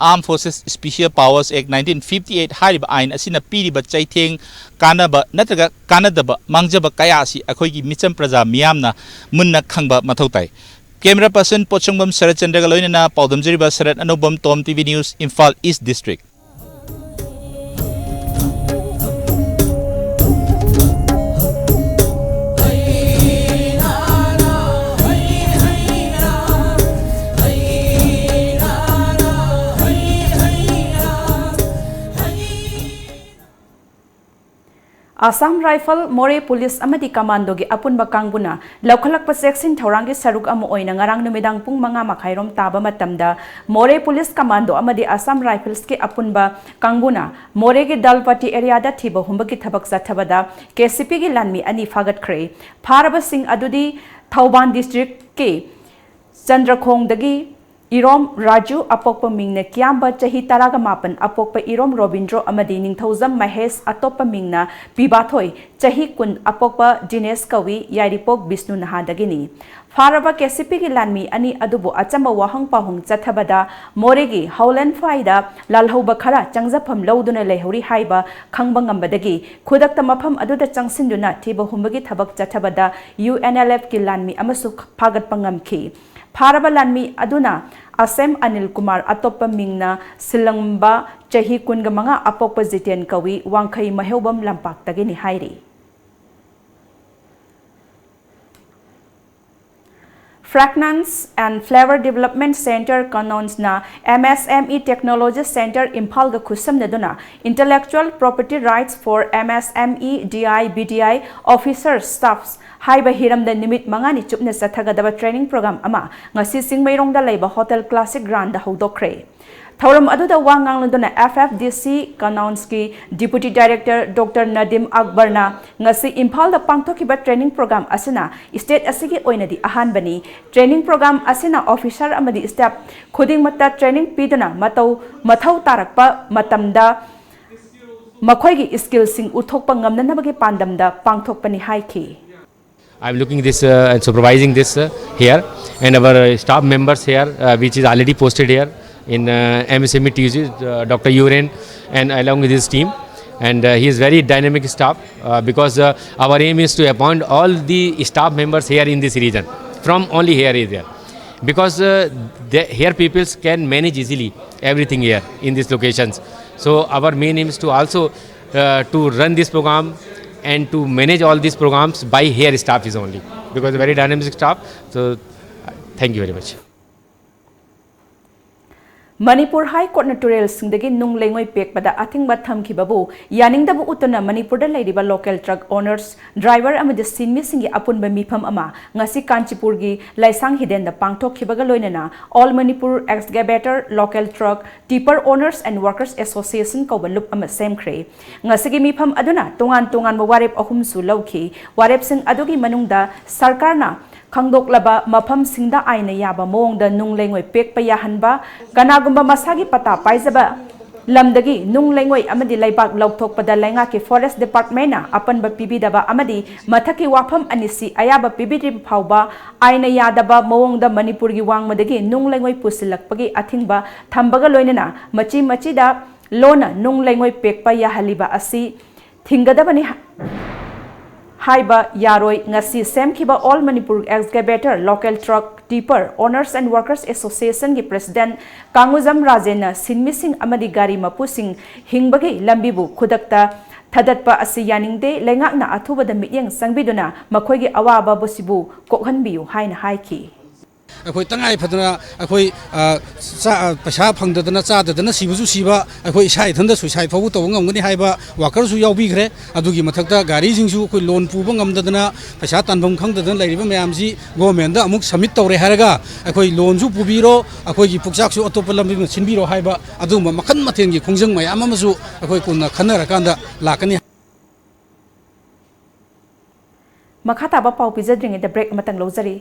Armed Forces Special Powers Act nineteen fifty eight ꯍꯥꯏꯔꯤꯕ ꯑꯥꯏꯟ ꯑꯁꯤꯅ ꯄꯤꯔꯤꯕ ꯆꯩꯊꯦꯡ, ꯀꯥꯟꯅꯕ ꯅꯠꯇ꯭ꯔꯒ ꯀꯥꯟꯅꯗꯕ ꯃꯥꯡꯖꯕ ꯀꯌꯥ ꯑꯁꯤ ꯑꯩꯈꯣꯏꯒꯤ ꯃꯤꯆꯝ ꯄ꯭ꯔꯖꯥ ꯃꯤꯌꯥꯝꯅ ꯃꯨꯟꯅ ꯈꯪꯕ ꯃꯊꯧ ꯇꯥꯏ꯫ ꯀꯦꯃꯦꯔꯥ ꯄꯔꯁꯟ ꯄꯣꯠꯁꯪꯕꯝ ꯁꯔꯠ ꯆꯟꯗ꯭ꯔꯒ ꯂꯣꯏꯅꯅ ꯄꯥꯎꯗꯝꯖꯔꯤꯕ ꯁꯔꯠ ꯑꯅꯧꯕꯝ, ꯇꯣꯝ ꯇꯤ ꯚꯤ ꯅ꯭ꯌꯨꯁ, ꯏꯝꯐꯥꯜ ꯏꯁ ꯗꯤꯁꯇ꯭ꯔꯤꯛ꯫ ꯑꯁꯥꯝ ꯔꯥꯏꯐꯜ, ꯃꯣꯔꯦ ꯄꯨꯂꯤꯁ ꯑꯃꯗꯤ ꯀꯃꯥꯟꯗꯣꯒꯤ ꯑꯄꯨꯟꯕ ꯀꯥꯡꯕꯨꯅ ꯂꯧꯈꯠꯂꯛꯄ ꯆꯦꯛꯁꯤꯟ ꯊꯧꯔꯥꯡꯒꯤ ꯁꯔꯨꯛ ꯑꯃ ꯑꯣꯏꯅ ꯉꯔꯥꯡ ꯅꯨꯃꯤꯗꯥꯡ ꯄꯨꯡ ꯃꯉꯥ ꯃꯈꯥꯏꯔꯣꯝ ꯇꯥꯕ ꯃꯇꯝꯗ ꯃꯣꯔꯦ ꯄꯨꯂꯤꯁ ꯀꯃꯥꯟꯗꯣ ꯑꯃꯗꯤ ꯑꯁꯥꯝ ꯔꯥꯏꯐꯜꯁꯀꯤ ꯑꯄꯨꯟꯕ ꯀꯥꯡꯕꯨꯅ ꯃꯣꯔꯦꯒꯤ ꯗꯜꯄꯇꯤ ꯑꯦꯔꯤꯌꯥꯗ ꯊꯤꯕ ꯍꯨꯝꯕꯒꯤ ꯊꯕꯛ ꯆꯠꯊꯕꯗ ꯀꯦ ꯁꯤ ꯄꯤꯒꯤ ꯂꯥꯟꯃꯤ ꯑꯅꯤ ꯐꯥꯒꯠꯈ꯭ꯔꯦ꯫ ꯐꯥꯔꯕꯁꯤꯡ ꯑꯗꯨꯗꯤ ꯊꯧꯕꯥꯜ ꯗꯤꯁꯇ꯭ꯔꯤꯛꯀꯤ ꯆꯟꯗ꯭ꯔꯈꯣꯡꯗꯒꯤ ꯏꯔꯣꯝ ꯔꯥꯖꯨ, ꯑꯄꯣꯛꯄ ꯃꯤꯡꯅ ꯀꯤꯌꯥꯝꯕ, ꯆꯍꯤ ꯇꯔꯥꯒ ꯃꯥꯄꯟ, ꯑꯄꯣꯛꯄ ꯏꯔꯣꯝ ꯔꯣꯕꯤꯟꯗ꯭ꯔꯣ ꯑꯃꯗꯤ ꯅꯤꯡꯊꯧꯖꯝ ꯃꯍꯦꯁ, ꯑꯇꯣꯞꯄ ꯃꯤꯡꯅ ꯄꯤꯕꯥꯊꯣꯏ, ꯆꯍꯤ ꯀꯨꯟ, ꯑꯄꯣꯛꯄ ꯗꯤꯅꯦꯁ ꯀꯧꯏ, ꯌꯥꯏꯔꯤꯄꯣꯛ ꯕꯤꯁꯅꯨ ꯅꯍꯥꯗꯒꯤꯅꯤ꯫ ꯐꯥꯔꯕ ꯀꯦ ꯁꯤ ꯄꯤꯒꯤ ꯂꯥꯟꯃꯤ ꯑꯅꯤ ꯑꯗꯨꯕꯨ ꯑꯆꯝꯕ ꯋꯥꯍꯪ ꯄꯥꯎꯍꯪ ꯆꯠꯊꯕꯗ ꯃꯣꯔꯦꯒꯤ ꯍꯧꯂꯦꯟꯐꯥꯏꯗ ꯂꯥꯜꯍꯧꯕ ꯈꯔ ꯆꯪꯖꯐꯝ ꯂꯧꯗꯨꯅ ꯂꯩꯍꯧꯔꯤ ꯍꯥꯏꯕ ꯈꯪꯕ ꯉꯝꯕꯗꯒꯤ ꯈꯨꯗꯛꯇ ꯃꯐꯝ ꯑꯗꯨꯗ ꯆꯪꯁꯤꯟꯗꯨꯅ ꯊꯤꯕ ꯍꯨꯝꯕꯒꯤ ꯊꯕꯛ ꯆꯠꯊꯕꯗ ꯌꯨ ꯑꯦꯟ ꯑꯦꯜ ꯑꯦꯐꯀꯤ ꯂꯥꯟꯃꯤ ꯑꯃꯁꯨ ꯐꯥꯒꯠꯄ ꯉꯝꯈꯤ꯫ ꯐꯥꯔꯕ ꯂꯥꯟꯃꯤ ꯑꯗꯨꯅ ꯑꯁꯦꯝ ꯑꯅꯤꯜ ꯀꯨꯃꯥꯔ, ꯑꯇꯣꯞꯄ ꯃꯤꯡꯅ ꯁꯤꯂꯪꯕ, ꯆꯍꯤ ꯀꯨꯟꯒ ꯃꯉꯥ, ꯑꯄꯣꯛꯄ ꯖꯤꯇꯦꯟ ꯀꯧꯏ, ꯋꯥꯡꯈꯩ ꯃꯩꯍꯧꯕꯝ ꯂꯝꯄꯥꯛꯇꯒꯤꯅꯤ ꯍꯥꯏꯔꯤ꯫ Fragrance and Flavor Development Center, ꯀꯅꯧꯟꯁꯅ M S M E Technology Center ꯏꯝꯐꯥꯜꯒ ꯈꯨꯠꯁꯝꯅꯗꯨꯅ Intellectual Property Rights for M S M E D I B D I Officers Staffs ꯍꯥꯏꯕ ꯍꯤꯔꯝꯗ ꯅꯨꯃꯤꯠ ꯃꯉꯥꯅꯤ ꯆꯨꯞꯅ ꯆꯠꯊꯒꯗꯕ training program ꯑꯃ ꯉꯁꯤ ꯆꯤꯡꯃꯩꯔꯣꯡꯗ ꯂꯩꯕ Hotel Classic Grandꯗ ꯍꯧꯗꯣꯛꯈ꯭ꯔꯦ꯫ ꯊꯧꯔꯝ ꯑꯗꯨꯗ ꯋꯥ ꯉꯥꯡꯂꯗꯨꯅ F F D C ꯀꯅꯧꯟꯁꯀꯤ Deputy Director Doctor ꯅꯗꯤꯝ ꯑꯛꯕꯔꯅ ꯉꯁꯤ ꯏꯝꯐꯥꯜꯗ ꯄꯥꯡꯊꯣꯛꯈꯤꯕ training program ꯑꯁꯤꯅ state ꯑꯁꯤꯒꯤ ꯑꯣꯏꯅꯗꯤ ꯑꯍꯥꯟꯕꯅꯤ꯫ Training program ꯑꯁꯤꯅ officer ꯑꯃꯗꯤ staff ꯈꯨꯗꯤꯡꯃꯛꯇ training ꯄꯤꯗꯨꯅ ꯃꯇꯧ ꯃꯊꯧ ꯇꯥꯔꯛꯄ ꯃꯇꯝꯗ ꯃꯈꯣꯏꯒꯤ skillꯁꯤꯡ ꯎꯠꯊꯣꯛꯄ ꯉꯝꯅꯅꯕꯒꯤ ꯄꯥꯟꯗꯝꯗ ꯄꯥꯡꯊꯣꯛꯄꯅꯤ ꯍꯥꯏꯈꯤ꯫ I'm looking this uh, and supervising this uh, here, and our uh, staff members here, uh, which is already posted here in uh, M S M E T U C, uh, Doctor Uren, and along with his team. And uh, he is very dynamic staff uh, because uh, our aim is to appoint all the staff members here in this region, from only here area, because uh, the, here peoples can manage easily everything here in these locations. So our main aim is to also uh, to run this program and to manage all these programs by here staff is only, because very dynamic staff. So uh, thank you very much. Manipur ꯍꯥꯏ ꯀꯣꯔꯠꯅ ꯇꯨꯔꯦꯜꯁꯤꯡꯗꯒꯤ ꯅꯨꯡ ꯂꯩꯉꯣꯏ ꯄꯦꯛꯄꯗ ꯑꯊꯤꯡꯕ ꯊꯝꯈꯤꯕꯕꯨ ꯌꯥꯅꯤꯡꯗꯕ ꯎꯠꯇꯨꯅ ꯃꯅꯤꯄꯨꯔꯗ ꯂꯩꯔꯤꯕ local truck honours, driver ꯑꯃꯗꯤ ꯁꯤꯟꯃꯤꯁꯤꯡꯒꯤ ꯑꯄꯨꯟꯕ ꯃꯤꯐꯝ ꯑꯃ ꯉꯁꯤ ꯀꯥꯟꯆꯤꯄꯨꯔꯒꯤ ꯂꯥꯏꯁꯥꯡ ꯍꯤꯗꯦꯟꯗ ꯄꯥꯡꯊꯣꯛꯈꯤꯕꯒ ꯂꯣꯏꯅꯅ All Manipur Excavator Local Truck Tipper Owners and Workers Association ꯀꯧꯕ ꯂꯨꯞ ꯑꯃ ꯁꯦꯝꯈ꯭ꯔꯦ꯫ ꯉꯁꯤꯒꯤ ꯃꯤꯐꯝ ꯑꯗꯨꯅ ꯇꯣꯉꯥꯟ ꯇꯣꯉꯥꯟꯕ ꯋꯥꯔꯦꯞ ꯑꯍꯨꯝꯁꯨ ꯂꯧꯈꯤ꯫ ꯋꯥꯔꯦꯞꯁꯤꯡ ꯑꯗꯨꯒꯤ ꯃꯅꯨꯡꯗ ꯁꯔꯀꯥꯔꯅ ꯈꯪꯗꯣꯛꯂꯕ ꯃꯐꯝꯁꯤꯡꯗ ꯑꯥꯏꯟꯅ ꯌꯥꯕ ꯃꯑꯣꯡꯗ ꯅꯨꯡ ꯂꯩꯉꯣꯏ ꯄꯦꯛꯄ ꯌꯥꯍꯟꯕ, ꯀꯅꯥꯒꯨꯝꯕ ꯃꯁꯥꯒꯤ ꯄꯇꯥ ꯄꯥꯏꯖꯕ ꯂꯝꯗꯒꯤ ꯅꯨꯡ ꯂꯩꯉꯣꯏ ꯑꯃꯗꯤ ꯂꯩꯕꯥꯛ ꯂꯧꯊꯣꯛꯄꯗ ꯂꯩꯉꯥꯛꯀꯤ ꯐꯣꯔꯦꯁ ꯗꯤꯄꯥꯔꯠꯃꯦꯟꯅ ꯑꯄꯟꯕ ꯄꯤꯕꯤꯗꯕ ꯑꯃꯗꯤ ꯃꯊꯛꯀꯤ ꯋꯥꯐꯝ ꯑꯅꯤꯁꯤ ꯑꯌꯥꯕ ꯄꯤꯕꯤꯗ꯭ꯔꯤꯕ ꯐꯥꯎꯕ ꯑꯥꯏꯟꯅ ꯌꯥꯗꯕ ꯃꯑꯣꯡꯗ ꯃꯅꯤꯄꯨꯔꯒꯤ ꯋꯥꯡꯃꯗꯒꯤ ꯅꯨꯡ ꯂꯩꯉꯣꯏ ꯄꯨꯁꯤꯜꯂꯛꯄꯒꯤ ꯑꯊꯤꯡꯕ ꯊꯝꯕꯒ ꯂꯣꯏꯅꯅ ꯃꯆꯤ ꯃꯆꯤꯗ ꯂꯣꯟꯅ ꯅꯨꯡ ꯂꯩꯉꯣꯏ ꯄꯦꯛꯄ ꯌꯥꯍꯜꯂꯤꯕ ꯑꯁꯤ ꯊꯤꯡꯒꯗꯕꯅꯤ ꯍꯥꯏꯕ ꯌꯥꯔꯣꯏ꯫ ꯉꯁꯤ ꯁꯦꯝꯈꯤꯕ All Manipur Excavator Local Truck Tipper Owners and Workers Association ꯒꯤ President ꯀꯥꯡꯉꯨꯖꯝ ꯔꯥꯖꯦꯟꯅ ꯁꯤꯟꯃꯤꯁꯤꯡ ꯑꯃꯗꯤ ꯒꯥꯔꯤ ꯃꯄꯨꯁꯤꯡ ꯍꯤꯡꯕꯒꯤ ꯂꯝꯕꯤꯕꯨ ꯈꯨꯗꯛꯇ ꯊꯥꯗꯠꯄ ꯑꯁꯤ ꯌꯥꯅꯤꯡꯗꯦ꯫ ꯂꯩꯉꯥꯛꯅ ꯑꯊꯨꯕꯗ ꯃꯤꯠꯌꯦꯡ ꯆꯪꯕꯤꯗꯨꯅ ꯃꯈꯣꯏꯒꯤ ꯑꯋꯥꯕꯕꯨ ꯁꯤꯕꯨ ꯀꯣꯛꯍꯟꯕꯤꯌꯨ ꯍꯥꯏꯅ ꯍꯥꯏꯈꯤ꯫ ꯑꯩꯈꯣꯏ ꯇꯉꯥꯏ ꯐꯗꯅ ꯑꯩꯈꯣꯏ ꯄꯩꯁꯥ ꯐꯪꯗꯗꯅ ꯆꯥꯗꯗꯅ ꯁꯤꯕꯁꯨ ꯁꯤꯕ, ꯑꯩꯈꯣꯏ ꯏꯁꯥ ꯏꯊꯟꯗ suicide ꯐꯥꯎꯕ ꯇꯧꯕ ꯉꯝꯒꯅꯤ ꯍꯥꯏꯕ workerꯁꯨ ꯌꯥꯎꯕꯤꯈ꯭ꯔꯦ꯫ ꯑꯗꯨꯒꯤ ꯃꯊꯛꯇ ꯒꯥꯔꯤꯁꯤꯡꯁꯨ ꯑꯩꯈꯣꯏ loan ꯄꯨꯕ ꯉꯝꯗꯗꯅ, ꯄꯩꯁꯥ ꯇꯥꯟꯐꯝ ꯈꯪꯗꯗꯅ ꯂꯩꯔꯤꯕ ꯃꯌꯥꯝꯁꯤ governmentꯗ ꯑꯃꯨꯛ submit ꯇꯧꯔꯦ ꯍꯥꯏꯔꯒ ꯑꯩꯈꯣꯏ loanꯁꯨ ꯄꯨꯕꯤꯔꯣ, ꯑꯩꯈꯣꯏꯒꯤ ꯄꯨꯛꯆꯥꯛꯁꯨ ꯑꯇꯣꯞꯄ ꯂꯝꯕꯤ ꯑꯃ ꯁꯤꯟꯕꯤꯔꯣ ꯍꯥꯏꯕ ꯑꯗꯨꯒꯨꯝꯕ ꯃꯈꯜ ꯃꯊꯦꯜꯒꯤ ꯈꯣꯡꯖꯪ ꯃꯌꯥꯝ ꯑꯃꯁꯨ ꯑꯩꯈꯣꯏ ꯀꯣꯟꯅ ꯈꯟꯅꯔꯀꯥꯟꯗ ꯂꯥꯛꯀꯅꯤ꯫ ꯃꯈꯥ ꯇꯥꯕ ꯄꯥꯎ ꯄꯤꯖꯗ꯭ꯔꯤꯉꯩꯗ break ꯑꯃꯇꯪ ꯂꯧꯖꯔꯤ꯫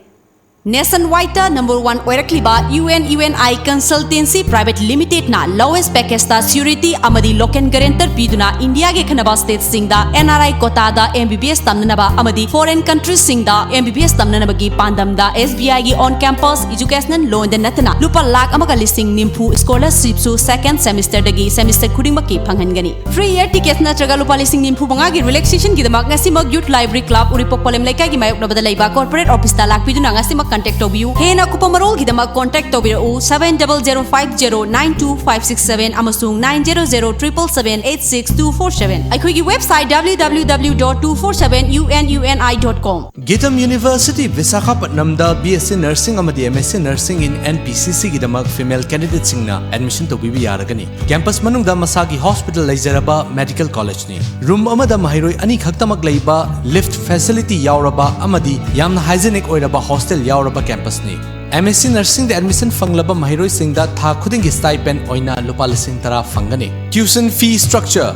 Nationwideꯇ number one ꯑꯣꯏꯔꯛꯂꯤꯕ U N U N I Consultancy Private Limitedꯅ lowest packageꯇ surety ꯑꯃꯗꯤ local guarantor ꯄꯤꯗꯨꯅ ꯏꯟꯗꯤꯌꯥꯒꯤ ꯑꯈꯟꯅꯕ stateꯁꯤꯡꯗ N R I quotaꯗ M B B S ꯇꯝꯅꯅꯕ ꯑꯃꯗꯤ foreign countriesꯁꯤꯡꯗ M B B S ꯇꯝꯅꯅꯕꯒꯤ ꯄꯥꯟꯗꯝꯗ S B Iꯒꯤ on campus educational loanꯗ ꯅꯠꯇꯅ ꯂꯨꯄꯥ ꯂꯥꯈ ꯑꯃꯒ ꯂꯤꯁꯤꯡ ꯅꯤꯐꯨ scholarshipꯁꯨ second semesterꯗꯒꯤ semester ꯈꯨꯗꯤꯡꯃꯛꯀꯤ ꯐꯪꯍꯟꯒꯅꯤ꯫ Free air tickets ꯅꯠꯇ꯭ꯔꯒ ꯂꯨꯄꯥ ꯂꯤꯁꯤꯡ ꯅꯤꯐꯨ ꯃꯉꯥꯒꯤ relaxationꯒꯤꯗꯃꯛ ꯉꯁꯤꯃꯛ Youth Library Club, ꯎꯔꯤꯄꯣꯛ ꯄꯣꯂꯦꯝ ꯂꯩꯀꯥꯏꯒꯤ ꯃꯥꯌꯣꯛꯅꯕꯗ ꯂꯩꯕ corporate officeꯇ ꯂꯥꯛꯄꯤꯗꯨꯅ ꯉꯁꯤꯃꯛ Contact ꯇꯧꯕꯤꯌꯨ꯫ ꯍꯦꯟꯅ ꯑꯀꯨꯞꯄ ꯃꯔꯣꯜꯒꯤꯗꯃꯛ contact ꯇꯧꯕꯤꯔꯛꯎ seven double zero five zero nine two five six seven ꯑꯃꯁꯨꯡ nine zero zero triple seven eight six two four seven꯫ ꯑꯩꯈꯣꯏꯒꯤ website W W W dot two four seven U N U N I dot com꯫ GITAM university ꯕꯤꯁꯥꯈꯥꯄꯠꯅꯝꯗ B S C Nursing ꯑꯃꯗꯤ M S C Nursing in N P C C ꯒꯤꯗꯃꯛ female candidateꯁꯤꯡꯅ admission ꯇꯧꯕꯤꯕ ꯌꯥꯔꯒꯅꯤ꯫ Campus ꯃꯅꯨꯡꯗ ꯃꯁꯥꯒꯤ hospital ꯂꯩꯖꯔꯕ medical collegeꯅꯤ꯫ Room ꯑꯃꯗ ꯃꯍꯩꯔꯣꯏ ꯑꯅꯤ ꯈꯛꯇꯃꯛ ꯂꯩꯕ, lift facility ꯌꯥꯎꯔꯕ ꯑꯃꯗꯤ ꯌꯥꯝꯅ hygienic ꯑꯣꯏꯔꯕ hostel ꯌꯥꯎꯔꯕ campusꯅꯤ꯫ M S C Nursingꯗ admission ꯐꯪꯂꯕ ꯃꯍꯩꯔꯣꯏꯁꯤꯡꯗ ꯊꯥ ꯈꯨꯗꯤꯡꯒꯤ stipend ꯑꯣꯏꯅ ꯂꯨꯄꯥ ꯂꯤꯁꯤꯡ ꯇꯔꯥ ꯐꯪꯒꯅꯤ꯫ Tuition fee structure: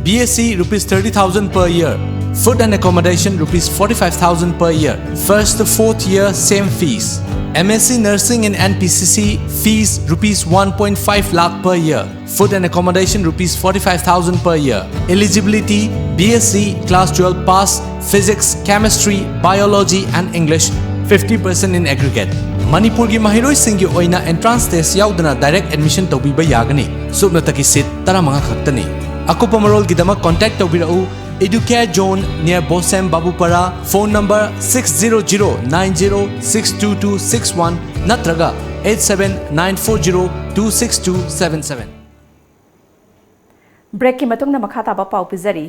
B S C rupees thirty thousand per year, food and accommodation rupees forty-five thousand per year, first to fourth year same fees. M S C Nursing in N P C C fees rupees one point five lakh per year, food and accommodation rupees forty-five thousand per year. Eligibility: B S C, class twelve pass, physics, chemistry, biology and English, fifty percent in aggregate. ꯃꯅꯤꯄꯨꯔꯒꯤ ꯃꯍꯩꯔꯣꯏꯁꯤꯡꯒꯤ ꯑꯣꯏꯅ entrance test ꯌꯥꯎꯗꯅ direct admission ꯇꯧꯕꯤꯕ ꯌꯥꯒꯅꯤ꯫ ꯁꯨꯞꯅꯇꯒꯤ seat ꯇꯔꯥꯃꯉꯥ ꯈꯛꯇꯅꯤ꯫ ꯑꯀꯨꯞꯄ ꯃꯔꯣꯜꯒꯤꯗꯃꯛ contact ꯇꯧꯕꯤꯔꯛꯎ Educare Zone near Bosem Babupara, phone number six zero zero nine zero six two two six one ꯅꯠꯇ꯭ꯔꯒ eight seven nine four zero two six two seven seven꯫ Breakꯀꯤ ꯃꯇꯨꯡꯗ ꯃꯈꯥ ꯇꯥꯕ ꯄꯥꯎ ꯄꯤꯖꯔꯤ꯫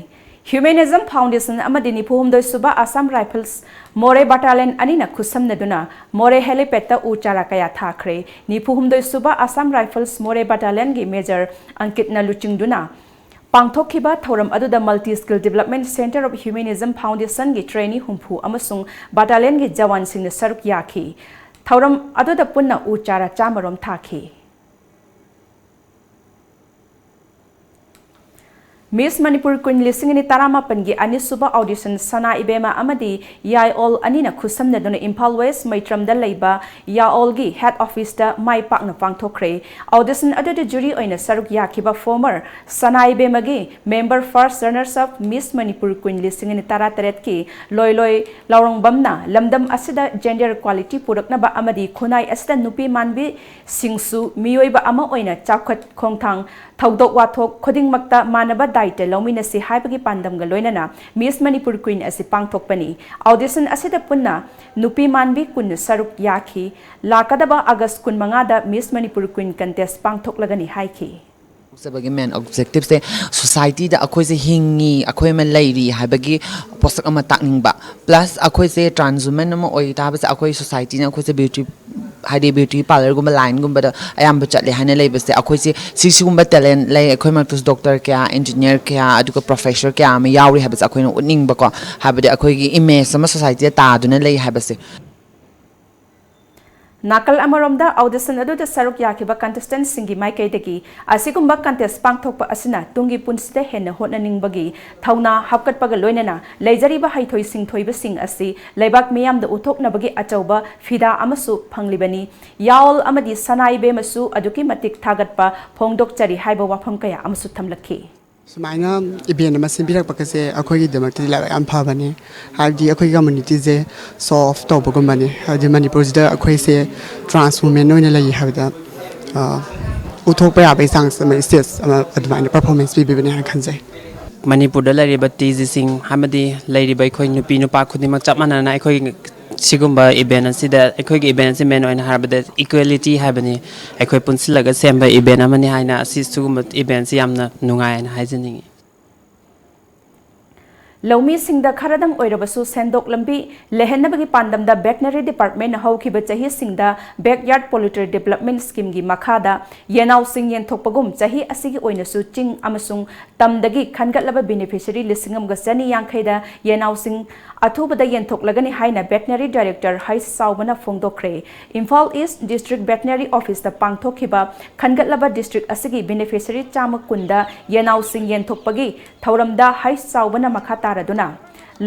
Humanism Foundation ꯑꯃꯗꯤ ꯅꯤꯐꯨ ꯍꯨꯝꯗꯣꯏ ꯁꯨꯕ Assam Rifles ꯃꯣꯔꯦ Battalion ꯑꯅꯤꯅ ꯈꯨꯠꯁꯝꯅꯗꯨꯅ ꯃꯣꯔꯦ helipadꯇ ꯎ ꯆꯥꯔꯥ ꯀꯌꯥ ꯊꯥꯈ꯭ꯔꯦ꯫ ꯅꯤꯐꯨ ꯍꯨꯝꯗꯣꯏ ꯁꯨꯕ Assam Rifles ꯃꯣꯔꯦ Battalionꯒꯤ Major ꯑꯪꯀꯤꯠꯅ ꯂꯨꯆꯤꯡꯗꯨꯅ ꯄꯥꯡꯊꯣꯛꯈꯤꯕ ꯊꯧꯔꯝ ꯑꯗꯨꯗ Multi Skill Development Centre of Humanism Foundationꯒꯤ trainee ꯍꯨꯝꯐꯨ ꯑꯃꯁꯨꯡ battalionꯒꯤ ꯖꯋꯥꯟꯁꯤꯡꯅ ꯁꯔꯨꯛ ꯌꯥꯈꯤ꯫ ꯊꯧꯔꯝ ꯑꯗꯨꯗ ꯄꯨꯟꯅ ꯎ ꯆꯥꯔꯥ ꯆꯥꯝꯃ ꯔꯣꯝ ꯊꯥꯈꯤ꯫ Miss Manipur Queen ꯂꯤꯁꯤꯡ ꯑꯅꯤ ꯇꯔꯥꯃꯥꯄꯟꯒꯤ ꯑꯅꯤꯁꯨꯕ audition ꯁꯅꯥ ꯏꯕꯦꯝꯃ ꯑꯃꯗꯤ ꯌꯥꯏꯑꯣꯜ ꯑꯅꯤꯅ ꯈꯨꯠꯁꯝꯅꯗꯨꯅ ꯏꯝꯐꯥꯜ West ꯃꯩꯇ꯭ꯔꯝꯗ ꯂꯩꯕ ꯌꯥꯏꯑꯣꯜꯒꯤ head officeꯇ ꯃꯥꯏ ꯄꯥꯛꯅ ꯄꯥꯡꯊꯣꯛꯈ꯭ꯔꯦ꯫ Audition ꯑꯗꯨꯗ jury ꯑꯣꯏꯅ ꯁꯔꯨꯛ ꯌꯥꯈꯤꯕ former ꯁꯅꯥ ꯏꯕꯦꯝꯃꯒꯤ member, first runners up Miss Manipur Queen ꯂꯤꯁꯤꯡ ꯑꯅꯤ ꯇꯔꯥꯇꯔꯦꯠꯀꯤ ꯂꯣꯏꯂꯣꯏ ꯂꯥꯎꯔꯣꯡꯕꯝꯅ ꯂꯝꯗꯝ ꯑꯁꯤꯗ gender equality ꯄꯨꯔꯛꯅꯕ ꯑꯃꯗꯤ ꯈꯨꯟꯅꯥꯏ ꯑꯁꯤꯗ ꯅꯨꯄꯤ ꯃꯥꯟꯕꯤ ꯁꯤꯡꯁꯨ ꯃꯤꯑꯣꯏꯕ ꯑꯃ ꯑꯣꯏꯅ ꯆꯥꯎꯈꯠ ꯈꯣꯡꯊꯥꯡ, ꯊꯧꯗꯣꯛ ꯋꯥꯊꯣꯛ ꯈꯨꯗꯤꯡꯃꯛꯇ ꯃꯥꯟꯅꯕ ꯂꯥꯏꯠꯇ ꯂꯧꯃꯤꯟꯅꯁꯤ ꯍꯥꯏꯕꯒꯤ ꯄꯥꯟꯗꯝꯒ ꯂꯣꯏꯅꯅ Miss Manipur Queen ꯑꯁꯤ ꯄꯥꯡꯊꯣꯛꯄꯅꯤ꯫ Audition ꯑꯁꯤꯗ ꯄꯨꯟꯅ ꯅꯨꯄꯤ ꯃꯥꯟꯕꯤ ꯀꯨꯟ ꯁꯔꯨꯛ ꯌꯥꯈꯤ꯫ ꯂꯥꯛꯀꯗꯕ August ꯀꯨꯟꯃꯉꯥꯗ Miss Manipur Queen Contest ꯄꯥꯡꯊꯣꯛꯂꯒꯅꯤ ꯍꯥꯏꯈꯤ꯫ ꯇꯧꯖꯕꯒꯤ main objectiveꯁꯦ societyꯗ ꯑꯩꯈꯣꯏꯁꯦ ꯍꯤꯡꯉꯤ, ꯑꯩꯈꯣꯏ ꯑꯃ ꯂꯩꯔꯤ ꯍꯥꯏꯕꯒꯤ ꯄꯣꯠꯁꯛ ꯑꯃ ꯇꯥꯛꯅꯤꯡꯕ, plus ꯑꯩꯈꯣꯏꯁꯦ trans women ꯑꯃ ꯑꯣꯏ ꯇꯥꯕꯁꯦ ꯑꯩꯈꯣꯏ societyꯅ ꯑꯩꯈꯣꯏꯁꯦ beauty, ꯍꯥꯏꯗꯤ beauty parlourꯒꯨꯝꯕ lineꯒꯨꯝꯕꯗ ꯑꯌꯥꯝꯕ ꯆꯠꯂꯦ ꯍꯥꯏꯅ ꯂꯩꯕꯁꯦ, ꯑꯩꯈꯣꯏꯁꯦ ꯁꯤ ꯁꯤꯒꯨꯝꯕ talent ꯂꯩ, ꯑꯩꯈꯣꯏ ꯃꯔꯛꯇꯁꯨ doctor ꯀꯌꯥ, engineer ꯀꯌꯥ, ꯑꯗꯨꯒ professor ꯀꯌꯥ ꯑꯃ ꯌꯥꯎꯔꯤ ꯍꯥꯏꯕꯁꯦ ꯑꯩꯈꯣꯏꯅ ꯎꯠꯅꯤꯡꯕꯀꯣ, ꯍꯥꯏꯕꯗꯤ ꯑꯩꯈꯣꯏꯒꯤ image ꯑꯃ societyꯗ ꯇꯥꯗꯨꯅ ꯂꯩ ꯍꯥꯏꯕꯁꯦ꯫ ꯅꯥꯀꯜ ꯑꯃꯔꯣꯝꯗ, audition ꯑꯗꯨꯗ ꯁꯔꯨꯛ ꯌꯥꯈꯤꯕ contestantꯁꯤꯡꯒꯤ ꯃꯥꯏꯀꯩꯗꯒꯤ ꯑꯁꯤꯒꯨꯝꯕ contest ꯄꯥꯡꯊꯣꯛꯄ ꯑꯁꯤꯅ ꯇꯨꯡꯒꯤ ꯄꯨꯟꯁꯤꯗ ꯍꯦꯟꯅ ꯍꯣꯠꯅꯅꯤꯡꯕꯒꯤ ꯊꯧꯅꯥ ꯍꯥꯞꯀꯠꯄꯒ ꯂꯣꯏꯅꯅ ꯂꯩꯖꯔꯤꯕ ꯍꯩꯊꯣꯏ ꯁꯤꯡꯊꯣꯏꯕꯁꯤꯡ ꯑꯁꯤ ꯂꯩꯕꯥꯛ ꯃꯤꯌꯥꯝꯗ ꯎꯠꯊꯣꯛꯅꯕꯒꯤ ꯑꯆꯧꯕ ꯐꯤꯗꯥ ꯑꯃꯁꯨ ꯐꯪꯂꯤꯕꯅꯤ꯫ ꯌꯥꯑꯣꯜ ꯑꯃꯗꯤ ꯁꯅꯥ ꯏꯕꯦꯝꯃꯁꯨ ꯑꯗꯨꯛꯀꯤ ꯃꯇꯤꯛ ꯊꯥꯒꯠꯄ ꯐꯣꯡꯗꯣꯛꯆꯔꯤ ꯍꯥꯏꯕ ꯋꯥꯐꯝ ꯀꯌꯥ ꯑꯃꯁꯨ ꯊꯝꯂꯛꯈꯤ꯫ ꯁꯨꯃꯥꯏꯅ event ꯑꯃ ꯁꯤꯟꯕꯤꯔꯛꯄꯒꯁꯦ ꯑꯩꯈꯣꯏꯒꯤꯗꯃꯛꯇꯗꯤ ꯂꯥꯏꯕꯛ ꯌꯥꯝ ꯐꯕꯅꯤ꯫ ꯍꯥꯏꯕꯗꯤ ꯑꯩꯈꯣꯏꯒꯤ communityꯁꯦ show off ꯇꯧꯕꯒꯨꯝꯕꯅꯤ꯫ ꯍꯥꯏꯕꯗꯤ ꯃꯅꯤꯄꯨꯔꯁꯤꯗ ꯑꯩꯈꯣꯏꯁꯦ trans women ꯑꯣꯏꯅ ꯂꯩ ꯍꯥꯏꯕꯗ, ꯑ, ꯎꯠꯊꯣꯛꯄ ꯌꯥꯕꯒꯤ chance ꯑꯃ, stage ꯑꯃ ꯑꯗꯨꯃꯥꯏꯅ performance ꯄꯤꯕꯤꯕꯅꯤ ꯍꯥꯏꯅ ꯈꯟꯖꯩ꯫ ꯃꯅꯤꯄꯨꯔꯗ ꯂꯩꯔꯤꯕ ꯇꯤꯖꯤꯁꯤꯡ ꯑꯃꯗꯤ ꯂꯩꯔꯤꯕ ꯑꯩꯈꯣꯏ ꯅꯨꯄꯤ ꯅꯨꯄꯥ ꯈꯨꯗꯤꯡꯃꯛ ꯆꯞ ꯃꯥꯟꯅꯅ ꯑꯩꯈꯣꯏ ꯁꯤꯒꯨꯝꯕ event ꯑꯁꯤꯗ, ꯑꯩꯈꯣꯏꯒꯤ event ꯑꯁꯤ main ꯑꯣꯏꯅ ꯍꯥꯏꯔꯕꯗ equality ꯍꯥꯏꯕꯅꯤ꯫ ꯑꯩꯈꯣꯏ ꯄꯨꯟꯁꯤꯜꯂꯒ ꯁꯦꯝꯕ event ꯑꯃꯅꯤ ꯍꯥꯏꯅ ꯑꯁꯤ ꯁꯤꯒꯨꯝꯕ eventꯁꯤ ꯌꯥꯝꯅ ꯅꯨꯡꯉꯥꯏ ꯍꯥꯏꯅ ꯍꯥꯏꯖꯅꯤꯡꯏ꯫ ꯂꯧꯃꯤꯁꯤꯡꯗ ꯈꯔꯗꯪ ꯑꯣꯏꯔꯕꯁꯨ ꯁꯦꯟꯗꯣꯛ ꯂꯝꯕꯤ ꯂꯩꯍꯟꯅꯕꯒꯤ ꯄꯥꯟꯗꯝꯗ Veterinary Departmentꯅ ꯍꯧꯈꯤꯕ ꯆꯍꯤꯁꯤꯡꯗ Backyard Poultry Development Schemeꯒꯤ ꯃꯈꯥꯗ ꯌꯦꯅꯥꯎꯁꯤꯡ ꯌꯦꯟꯊꯣꯛꯄꯒꯨꯝ ꯆꯍꯤ ꯑꯁꯤꯒꯤ ꯑꯣꯏꯅꯁꯨ ꯆꯤꯡ ꯑꯃꯁꯨꯡ ꯇꯝꯗꯒꯤ ꯈꯟꯒꯠꯂꯕ beneficiary ꯂꯤꯁꯤꯡ ꯑꯃꯒ ꯆꯅꯤ ꯌꯥꯡꯈꯩꯗ ꯌꯦꯅꯥꯎꯁꯤꯡ ꯑꯊꯨꯕꯗ ꯌꯦꯟꯊꯣꯛꯂꯒꯅꯤ ꯍꯥꯏꯅ Veterinary Director ꯍꯩꯁ ꯆꯥꯎꯕꯅ ꯐꯣꯡꯗꯣꯛꯈ꯭ꯔꯦ꯫ ꯏꯝꯐꯥꯜ East District Veterinary Officeꯇ ꯄꯥꯡꯊꯣꯛꯈꯤꯕ ꯈꯟꯒꯠꯂꯕ district ꯑꯁꯤꯒꯤ beneficiary ꯆꯥꯝꯃ ꯀꯨꯟꯗ ꯌꯦꯅꯥꯎꯁꯤꯡ ꯌꯦꯟꯊꯣꯛꯄꯒꯤ ꯊꯧꯔꯝꯗ ꯍꯩꯁ ꯆꯥꯎꯕꯅ ꯃꯈꯥ ꯇꯥꯔꯗꯨꯅ,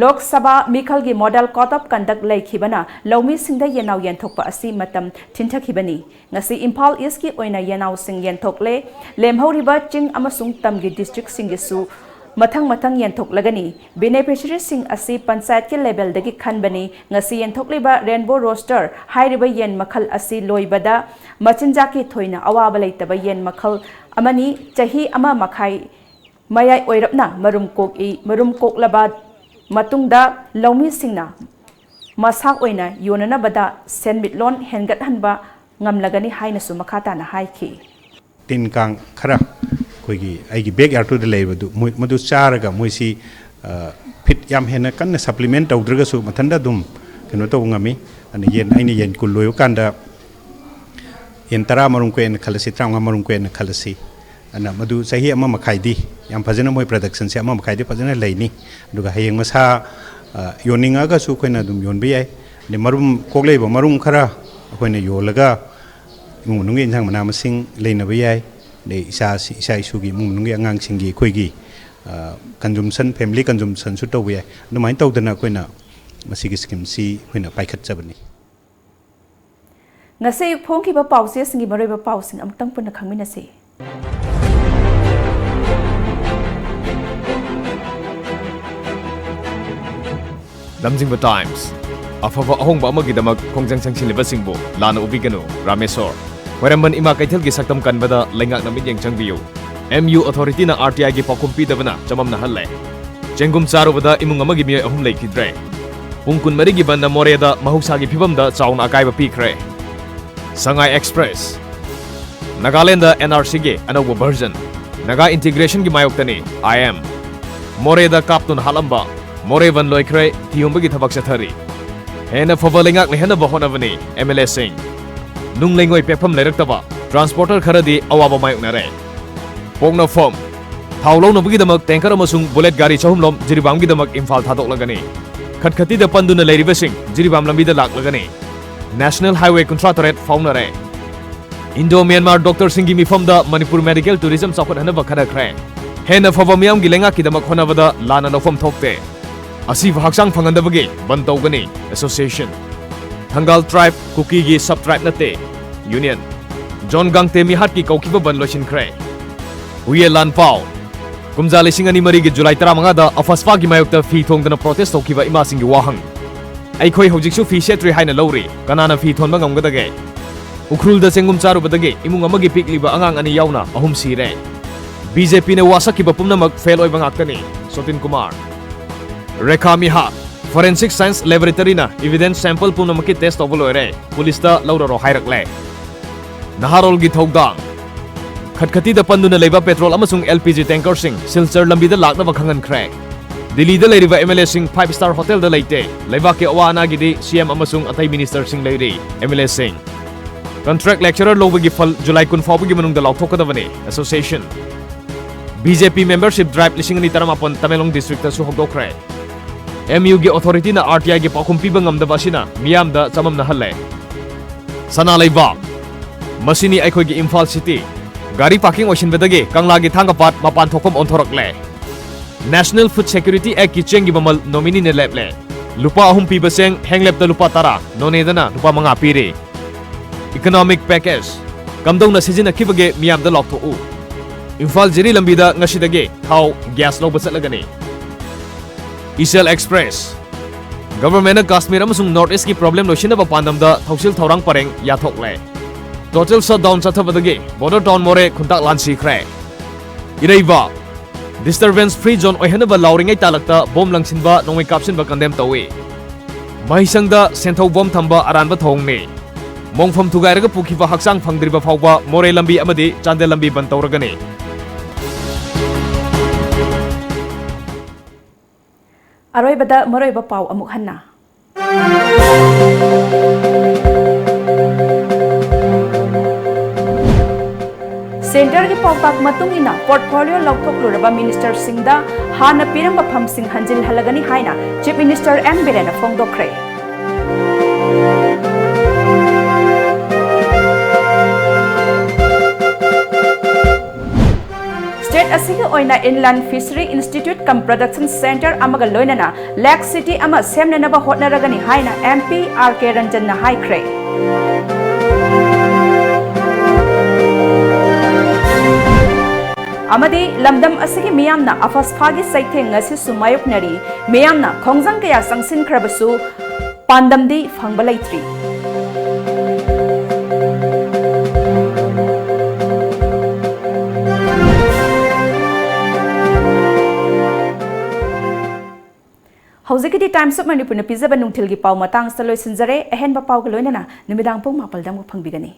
ꯂꯣꯛ ꯁꯚꯥ ꯃꯤꯈꯜꯒꯤ model code of conduct ꯂꯩꯈꯤꯕꯅ ꯂꯧꯃꯤꯁꯤꯡꯗ ꯌꯦꯅꯥꯎ ꯌꯦꯟꯊꯣꯛꯄ ꯑꯁꯤ ꯃꯇꯝ ꯊꯤꯟꯊꯈꯤꯕꯅꯤ꯫ ꯉꯁꯤ ꯏꯝꯐꯥꯜ Eastꯀꯤ ꯑꯣꯏꯅ ꯌꯦꯅꯥꯎꯁꯤꯡ ꯌꯦꯟꯊꯣꯛꯂꯦ꯫ ꯂꯦꯝꯍꯧꯔꯤꯕ ꯆꯤꯡ ꯑꯃꯁꯨꯡ ꯇꯝꯒꯤ districtꯁꯤꯡꯒꯤꯁꯨ ꯃꯊꯪ ꯃꯊꯪ ꯌꯦꯟꯊꯣꯛꯂꯒꯅꯤ꯫ Beneficiaryꯁꯤꯡ ꯑꯁꯤ ꯄꯟꯆꯥꯌꯠꯀꯤ levelꯗꯒꯤ ꯈꯟꯕꯅꯤ꯫ ꯉꯁꯤ ꯌꯦꯟꯊꯣꯛꯂꯤꯕ Rainbow Rooster ꯍꯥꯏꯔꯤꯕ ꯌꯦꯟ ꯃꯈꯜ ꯑꯁꯤ ꯂꯣꯏꯕꯗ ꯃꯆꯤꯟꯖꯥꯛꯀꯤ ꯊꯣꯏꯅ ꯑꯋꯥꯕ ꯂꯩꯇꯕ ꯌꯦꯟ ꯃꯈꯜ ꯑꯃꯅꯤ꯫ ꯆꯍꯤ ꯑꯃ ꯃꯈꯥꯏ ꯃꯌꯥꯏ ꯑꯣꯏꯔꯞꯅ ꯃꯔꯨꯝ ꯀꯣꯛꯏ꯫ ꯃꯔꯨꯝ ꯀꯣꯛꯂꯕ ꯃꯇꯨꯡꯗ ꯂꯧꯃꯤꯁꯤꯡꯅ ꯃꯁꯥ ꯑꯣꯏꯅ ꯌꯣꯟꯅꯅꯕꯗ ꯁꯦꯟꯃꯤꯠꯂꯣꯟ ꯍꯦꯟꯒꯠꯍꯟꯕ ꯉꯝꯂꯒꯅꯤ ꯍꯥꯏꯅꯁꯨ ꯃꯈꯥ ꯇꯥꯅ ꯍꯥꯏꯈꯤ꯫ ꯇꯤꯟ ꯀꯥꯡ ꯈꯔ ꯑꯩꯈꯣꯏꯒꯤ ꯑꯩꯒꯤ ꯕꯦꯛ ꯌꯥꯔꯠꯇꯨꯗ ꯂꯩꯕꯗꯨ ꯃꯣꯏ ꯃꯗꯨ ꯆꯥꯔꯒ ꯃꯣꯏꯁꯤ, ꯑ, ꯐꯤꯠ ꯌꯥꯝ ꯍꯦꯟꯅ ꯀꯟꯅ ꯁꯄ꯭ꯂꯤꯃꯦꯟ ꯇꯧꯗ꯭ꯔꯒꯁꯨ ꯃꯊꯟꯇ ꯑꯗꯨꯝ ꯀꯩꯅꯣ ꯇꯧꯕ ꯉꯝꯃꯤ꯫ ꯑꯗꯨꯅ ꯌꯦꯟ, ꯑꯩꯅ ꯌꯦꯟ ꯀꯨꯟ ꯂꯣꯏꯕ ꯀꯥꯟꯗ ꯌꯦꯟ ꯇꯔꯥ ꯃꯔꯨꯝ ꯀꯣꯛꯑꯦꯅ ꯈꯜꯂꯁꯤ, ꯇꯔꯥꯃꯉꯥ ꯃꯔꯨꯝ ꯀꯣꯛꯑꯦꯅ ꯈꯜꯂꯁꯤ꯫ ꯑꯗꯨꯅ ꯃꯗꯨ ꯆꯍꯤ ꯑꯃ ꯃꯈꯥꯏꯗꯤ ꯌꯥꯝ ꯐꯖꯅ ꯃꯣꯏ ꯄ꯭ꯔꯗꯛꯁꯟꯁꯦ ꯑꯃ ꯃꯈꯥꯏꯗꯤ ꯐꯖꯅ ꯂꯩꯅꯤ꯫ ꯑꯗꯨꯒ ꯍꯌꯦꯡ ꯃꯁꯥ, ꯑ, ꯌꯣꯟꯅꯤꯡꯉꯒꯁꯨ ꯑꯩꯈꯣꯏꯅ ꯑꯗꯨꯝ ꯌꯣꯟꯕ ꯌꯥꯏ꯫ ꯑꯗꯩ ꯃꯔꯨꯝ ꯀꯣꯛꯂꯛꯏꯕ ꯃꯔꯨꯝ ꯈꯔ ꯑꯩꯈꯣꯏꯅ ꯌꯣꯜꯂꯒ ꯏꯃꯨꯡ ꯃꯅꯨꯡꯒꯤ ꯏꯟꯁꯥꯡ ꯃꯅꯥ ꯃꯁꯤꯡ ꯂꯩꯅꯕ ꯌꯥꯏ꯫ ꯑꯗꯩ ꯏꯆꯥꯁꯤ-, ꯏꯆꯥ ꯏꯁꯨꯒꯤ ꯏꯃꯨꯡ ꯃꯅꯨꯡꯒꯤ ꯑꯉꯥꯡꯁꯤꯡꯒꯤ ꯑꯩꯈꯣꯏꯒꯤ, ꯑ, ꯀꯟꯖꯨꯝꯁꯟ, ꯐꯦꯃꯤꯂꯤ ꯀꯟꯖꯨꯝꯁꯟꯁꯨ ꯇꯧꯕ ꯌꯥꯏ꯫ ꯑꯗꯨꯃꯥꯏꯅ ꯇꯧꯗꯅ ꯑꯩꯈꯣꯏꯅ ꯃꯁꯤꯒꯤ ꯁ꯭ꯀꯤꯝꯁꯤ ꯑꯩꯈꯣꯏꯅ ꯄꯥꯏꯈꯠꯆꯕꯅꯤ꯫ ꯉꯁꯤ ꯑꯌꯨꯛ ꯐꯣꯡꯈꯤꯕ ꯄꯥꯎꯆꯦꯁꯤꯡꯒꯤ ꯃꯔꯨꯑꯣꯏꯕ ꯄꯥꯎꯁꯤꯡ ꯑꯃꯨꯛꯇꯪ ꯄꯨꯟꯅ ꯈꯪꯃꯤꯟꯅꯁꯤ꯫ ꯂꯝꯖꯤꯡꯕ ꯇꯥꯏꯝꯁ꯫ ꯑꯐꯕ ꯑꯍꯣꯡꯕ ꯑꯃꯒꯤꯗꯃꯛ ꯈꯣꯡꯖꯪ ꯆꯪꯁꯤꯜꯂꯤꯕꯁꯤꯡꯕꯨ ꯂꯥꯟꯅ ꯎꯕꯤꯒꯅꯨ꯫ ꯔꯥꯃꯦꯁꯣꯔ꯫ ꯈ꯭ꯋꯥꯏꯔꯝꯕꯟ ꯏꯃꯥ ꯀꯩꯊꯦꯜꯒꯤ ꯁꯛꯇꯝ ꯀꯟꯕꯗ ꯂꯩꯉꯥꯛꯅ ꯃꯤꯠꯌꯦꯡ ꯆꯪꯕꯤꯌꯨ꯫ ꯑꯦꯝ ꯌꯨ ꯑꯣꯊꯣꯔꯤꯇꯤꯅ ꯑꯥꯔ ꯇꯤ ꯑꯥꯏꯒꯤ ꯄꯥꯎꯈꯨꯝ ꯄꯤꯗꯕꯅ ꯆꯃꯝꯅꯍꯜꯂꯦ꯫ ꯆꯦꯡꯒꯨꯝ ꯆꯥꯔꯨꯕꯗ ꯏꯃꯨꯡ ꯑꯃꯒꯤ ꯃꯤꯑꯣꯏ ꯑꯍꯨꯝ ꯂꯩꯈꯤꯗ꯭ꯔꯦ꯫ ꯄꯨꯡ ꯀꯨꯟꯃꯔꯤꯒꯤ ꯕꯟꯗ ꯃꯣꯔꯦꯗ ꯃꯍꯧꯁꯥꯒꯤ ꯐꯤꯕꯝꯗ ꯆꯥꯎꯅ ꯑꯀꯥꯏꯕ ꯄꯤꯈ꯭ꯔꯦ꯫ ꯁꯉꯥꯏ ꯑꯦꯛꯁꯄ꯭ꯔꯦꯁ꯫ ꯅꯥꯒꯥꯂꯦꯟꯗ ꯑꯦꯟ ꯑꯥꯔ ꯁꯤꯒꯤ ꯑꯅꯧꯕ ꯚꯔꯖꯟ꯫ ꯅꯥꯒꯥ ꯏꯟꯇꯤꯒ꯭ꯔꯦꯁꯟꯒꯤ ꯃꯥꯌꯣꯛꯇꯅꯤ ꯑꯥꯏ ꯑꯦꯝ꯫ ꯃꯣꯔꯦꯗ ꯀꯥꯞꯇꯨꯅ ꯍꯥꯠꯂꯝꯕ ꯃꯣꯔꯦ ꯕꯟ ꯂꯣꯏꯈ꯭ꯔꯦ, ꯊꯤꯍꯨꯝꯕꯒꯤ ꯊꯕꯛ ꯆꯠꯊꯔꯤ꯫ ꯍꯦꯟꯅ ꯐꯕ ꯂꯩꯉꯥꯛ ꯂꯩꯍꯟꯅꯕ ꯍꯣꯠꯅꯕꯅꯤ ꯑꯦꯝ ꯑꯦꯜ ꯑꯦꯁꯤꯡ꯫ ꯅꯨꯡ ꯂꯩꯉꯣꯏ ꯄꯦꯛꯐꯝ ꯂꯩꯔꯛꯇꯕ ꯇ꯭ꯔꯥꯟꯁꯄꯣꯔꯇꯔ ꯈꯔꯗꯤ ꯑꯋꯥꯕ ꯃꯥꯌꯣꯛꯅꯔꯦ꯫ ꯄꯣꯛꯅꯐꯝ꯫ ꯊꯥꯎ ꯂꯧꯅꯕꯒꯤꯗꯃꯛ ꯇꯦꯡꯀꯔ ꯑꯃꯁꯨꯡ ꯕꯨꯂꯦꯠ ꯒꯥꯔꯤ ꯆꯍꯨꯝꯂꯣꯝ ꯖꯤꯔꯤꯕꯥꯝꯒꯤꯗꯃꯛ ꯏꯝꯐꯥꯜ ꯊꯥꯗꯣꯛꯂꯒꯅꯤ꯫ ꯈꯠꯈꯠꯇꯤꯗ ꯄꯟꯗꯨꯅ ꯂꯩꯔꯤꯕꯁꯤꯡ ꯖꯤꯔꯤꯕꯥꯝ ꯂꯝꯕꯤꯗ ꯂꯥꯛꯂꯒꯅꯤ꯫ ꯅꯦꯁꯅꯦꯜ ꯍꯥꯏꯋꯦ ꯀꯨꯟꯊ꯭ꯔꯥ ꯇꯔꯦꯠ ꯐꯥꯎꯅꯔꯦ꯫ ꯏꯟꯗꯣ ꯃ꯭ꯌꯥꯟꯃꯥꯔ ꯗꯣꯛꯇꯔꯁꯤꯡꯒꯤ ꯃꯤꯐꯝꯗ ꯃꯅꯤꯄꯨꯔ ꯃꯦꯗꯤꯀꯦꯜ ꯇꯨꯔꯤꯖꯝ ꯆꯥꯎꯈꯠꯍꯟꯅꯕ ꯈꯟꯅꯈ꯭ꯔꯦ꯫ ꯍꯦꯟꯅ ꯐꯕ ꯃꯤꯌꯥꯝꯒꯤ ꯂꯩꯉꯥꯛꯀꯤꯗꯃꯛ ꯍꯣꯠꯅꯕꯗ ꯂꯥꯟꯅ ꯂꯧꯐꯝ ꯊꯣꯛꯇꯦ꯫ ꯑꯁꯤꯕ ꯍꯛꯆꯥꯡ ꯐꯪꯍꯟꯗꯕꯒꯤ ꯕꯟ ꯇꯧꯒꯅꯤ ꯑꯦꯁꯣꯁꯤꯌꯦꯁꯟ꯫ ꯊꯪꯒꯥꯜ ꯇ꯭ꯔꯥꯏꯕ ꯀꯨꯀꯤꯒꯤ ꯁꯕ ꯇ꯭ꯔꯥꯏꯕ ꯅꯠꯇꯦ ꯌꯨꯅꯤꯌꯟ꯫ ꯖꯣꯟ ꯒꯥꯡꯇꯦ ꯃꯤꯍꯥꯠꯀꯤ ꯀꯧꯈꯤꯕ ꯕꯟ ꯂꯣꯏꯁꯤꯟꯈ꯭ꯔꯦ꯫ ꯍꯨꯏꯌꯦ ꯂꯥꯟ ꯄꯥꯎ꯫ ꯀꯨꯝꯖꯥ ꯂꯤꯁꯤꯡ ꯑꯅꯤ ꯃꯔꯤꯒꯤ ꯖꯨꯂꯥꯏ ꯇꯔꯥꯃꯉꯥꯗ ꯑꯐꯁꯄꯥꯒꯤ ꯃꯥꯌꯣꯛꯇ ꯐꯤ ꯊꯣꯡꯗꯅ ꯄ꯭ꯔꯣꯇꯦꯁ ꯇꯧꯈꯤꯕ ꯏꯃꯥꯁꯤꯡꯒꯤ ꯋꯥꯍꯪ꯫ ꯑꯩꯈꯣꯏ ꯍꯧꯖꯤꯛꯁꯨ ꯐꯤ ꯁꯦꯠꯇ꯭ꯔꯤ ꯍꯥꯏꯅ ꯂꯧꯔꯤ꯫ ꯀꯅꯥꯅ ꯐꯤ ꯊꯣꯟꯕ ꯉꯝꯒꯗꯒꯦ? ꯎꯈ꯭ꯔꯨꯜꯗ ꯆꯦꯡꯒꯨꯝ ꯆꯥꯔꯨꯕꯗꯒꯤ ꯏꯃꯨꯡ ꯑꯃꯒꯤ ꯄꯤꯛꯂꯤꯕ ꯑꯉꯥꯡ ꯑꯅꯤ ꯌꯥꯎꯅ ꯑꯍꯨꯝ ꯁꯤꯔꯦ꯫ ꯕꯤ ꯖꯦ ꯄꯤꯅ ꯋꯥꯁꯛꯈꯤꯕ ꯄꯨꯝꯅꯃꯛ ꯐꯦꯜ ꯑꯣꯏꯕ ꯉꯥꯛꯇꯅꯤ꯫ ꯁꯣꯇꯤꯟ Kumar. Rekha ꯃꯤꯍꯥ꯫ Forensic Science Laboratory-ꯅ evidence sample ꯄꯨꯝꯅꯃꯛꯀꯤ test ꯇꯧꯕ ꯂꯣꯏꯔꯦ꯫ ꯄꯨꯂꯤꯁꯇ ꯂꯧꯔꯔꯣ ꯍꯥꯏꯔꯛꯂꯦ꯫ ꯅꯍꯥꯔꯣꯜꯒꯤ ꯊꯧꯗꯥꯡ꯫ ꯈꯠꯈꯇꯤꯗ ꯄꯟꯗꯨꯅ ꯂꯩꯕ petrol ꯑꯃꯁꯨꯡ L P G tanker-ꯁꯤꯡ ꯁꯤꯜꯆꯔ ꯂꯝꯕꯤꯗ ꯂꯥꯛꯅꯕ ꯈꯪꯍꯟꯈ꯭ꯔꯦ꯫ ꯗꯤꯜꯂꯤꯗ ꯂꯩꯔꯤꯕ M L A-ꯁꯤꯡ five star hotel-ꯗ ꯂꯩꯇꯦ꯫ ꯂꯩꯕꯥꯛꯀꯤ ꯑꯋꯥ ꯑꯅꯥꯒꯤꯗꯤ C M ꯑꯃꯁꯨꯡ ꯑꯇꯩ minister-ꯁꯤꯡ ꯂꯩꯔꯤ꯫ M L A-ꯁꯤꯡ꯫ Contract lecturer ꯂꯧꯕꯒꯤ ꯐꯜ July ꯀꯨꯟ ꯐꯥꯎꯕꯒꯤ ꯃꯅꯨꯡꯗ ꯂꯥꯎꯊꯣꯛꯀꯗꯕꯅꯤ꯫ Association꯫ B J P membership drive ꯂꯤꯁꯤꯡ ꯑꯅꯤ ꯇꯔꯥꯃꯥꯄꯟ ꯇꯃꯦꯡꯂꯣꯡ district-ꯇꯁꯨ ꯍꯧꯗꯣꯛꯈ꯭ꯔꯦ꯫ M U-ꯒꯤ authority-ꯅ R T I-ꯒꯤ ꯄꯥꯎꯈꯨꯝ ꯄꯤꯕ ꯉꯝꯗꯕ ꯑꯁꯤꯅ ꯃꯤꯌꯥꯝꯗ ꯆꯃꯝꯅꯍꯜꯂꯦ꯫ ꯁꯅꯥ ꯂꯩꯕꯥꯛ꯫ ꯃꯁꯤꯅꯤ ꯑꯩꯈꯣꯏꯒꯤ ꯏꯝꯐꯥꯜ city꯫ ꯒꯥꯔꯤ parking ꯑꯣꯏꯁꯤꯟꯕꯗꯒꯤ ꯀꯪꯂꯥꯒꯤ ꯊꯥꯡꯒ ꯄꯥꯠ ꯃꯄꯥꯟ ꯊꯣꯛꯐꯝ ꯑꯣꯟꯊꯣꯔꯛꯂꯦ꯫ National Food Security Act-ꯀꯤ ꯆꯦꯡꯒꯤ ꯃꯃꯜ ꯅꯣꯃꯤꯅꯤꯅ ꯂꯦꯞꯂꯦ꯫ ꯂꯨꯄꯥ ꯑꯍꯨꯝ ꯄꯤꯕ ꯆꯦꯡ ꯍꯦꯡꯂꯦꯞꯇ ꯂꯨꯄꯥ ꯇꯔꯥ, ꯅꯣꯅꯦꯗꯅ ꯂꯨꯄꯥ ꯃꯉꯥ ꯄꯤꯔꯤ꯫ Economic package꯫ ꯀꯝꯗꯧꯅ ꯁꯤꯖꯤꯟꯅꯈꯤꯕꯒꯦ ꯃꯤꯌꯥꯝꯗ ꯂꯥꯎꯊꯣꯛꯎ꯫ ꯏꯝꯐꯥꯜ ꯖꯤꯔꯤ ꯂꯝꯕꯤꯗ ꯉꯁꯤꯗꯒꯤ ꯊꯥꯎ, gas ꯂꯧꯕ ꯆꯠꯂꯒꯅꯤ꯫ ꯏꯆꯦꯜ Express꯫ Government-ꯅ ꯀꯥꯁꯃꯤꯔ ꯑꯃꯁꯨꯡ North East-ꯀꯤ problem ꯂꯣꯏꯁꯤꯟꯅꯕ ꯄꯥꯟꯗꯝꯗ ꯊꯧꯁꯤꯜ ꯊꯧꯔꯥꯡ ꯄꯔꯦꯡ ꯌꯥꯊꯣꯛꯂꯦ꯫ Total shutdown ꯆꯠꯊꯕꯗꯒꯤ border town ꯃꯣꯔꯦ ꯈꯨꯟꯇꯥꯛ ꯂꯥꯟꯁꯤꯈ꯭ꯔꯦ꯫ ꯏꯔꯩꯕꯥꯛ꯫ Disturbance free zone ꯑꯣꯏꯍꯟꯅꯕ ꯂꯥꯎꯔꯤꯉꯩ ꯇꯥꯂꯛꯇ bomb ꯂꯪꯁꯤꯟꯕ, ꯅꯣꯡꯃꯩ ꯀꯥꯞꯁꯤꯟꯕ condemn ꯇꯧꯏ꯫ ꯃꯍꯩꯁꯪꯗ ꯁꯦꯟꯊꯧ bomb ꯊꯝꯕ ꯑꯔꯥꯟꯕ ꯊꯧꯑꯣꯡꯅꯤ꯫ ꯃꯣꯡꯐꯝ ꯊꯨꯒꯥꯏꯔꯒ ꯄꯨꯈꯤꯕ ꯍꯛꯆꯥꯡ ꯐꯪꯗ꯭ꯔꯤꯕ ꯐꯥꯎꯕ ꯃꯣꯔꯦ ꯂꯝꯕꯤ ꯑꯃꯗꯤ ꯆꯥꯟꯗꯦꯜ ꯂꯝꯕꯤ ꯕꯟ ꯇꯧꯔꯒꯅꯤ꯫ ꯑꯔꯣꯏꯕꯗ ꯃꯔꯨꯑꯣꯏꯕ ꯄꯥꯎ ꯑꯃꯨꯛ ꯍꯟꯅ꯫ Centre-ꯒꯤ ꯄꯥꯎꯇꯥꯛ ꯃꯇꯨꯡ ꯏꯟꯅ portfolio ꯂꯧꯊꯣꯛꯂꯨꯔꯕ minister-ꯁꯤꯡꯗ ꯍꯥꯟꯅ ꯄꯤꯔꯝꯕ ꯐꯝꯁꯤꯡ ꯍꯟꯖꯤꯜꯍꯜꯂꯒꯅꯤ ꯍꯥꯏꯅ Chief Minister N. ꯕꯤꯔꯦꯟꯅ ꯐꯣꯡꯗꯣꯛꯈ꯭ꯔꯦ꯫ State ꯑꯁꯤꯒꯤ ꯑꯣꯏꯅ Inland Fishery Institute cum Production Centre ꯑꯃꯒ ꯂꯣꯏꯅꯅ Lake City ꯑꯃ ꯁꯦꯝꯅꯅꯕ ꯍꯣꯠꯅꯔꯒꯅꯤ ꯍꯥꯏꯅ M P R K ꯔꯟꯖꯟꯅ ꯍꯥꯏꯈ꯭ꯔꯦ꯫ ꯑꯃꯗꯤ ꯂꯝꯗꯝ ꯑꯁꯤꯒꯤ ꯃꯤꯌꯥꯝꯅ ꯑꯐꯁꯐꯥꯒꯤ ꯆꯩꯊꯦꯡ ꯉꯁꯤꯁꯨ ꯃꯥꯌꯣꯛꯅꯔꯤ꯫ ꯃꯤꯌꯥꯝꯅ ꯈꯣꯡꯖꯪ ꯀꯌꯥ ꯆꯪꯁꯤꯟꯈ꯭ꯔꯕꯁꯨ ꯄꯥꯟꯗꯝꯗꯤ ꯐꯪꯕ ꯂꯩꯇ꯭ꯔꯤ꯫ ꯍꯧꯖꯤꯛꯀꯤꯗꯤ Times of ꯃꯅꯤꯄꯨꯔꯅ ꯄꯤꯖꯕ ꯅꯨꯡꯊꯤꯜꯒꯤ ꯄꯥꯎ ꯃꯇꯥꯡꯁꯤꯗ ꯂꯣꯏꯁꯤꯟꯖꯔꯦ꯫ ꯑꯍꯦꯟꯕ ꯄꯥꯎꯒ ꯂꯣꯏꯅꯅ ꯅꯨꯃꯤꯗꯥꯡ ꯄꯨꯡ ꯃꯥꯄꯜꯗ ꯑꯃꯨꯛ ꯐꯪꯕꯤꯒꯅꯤ꯫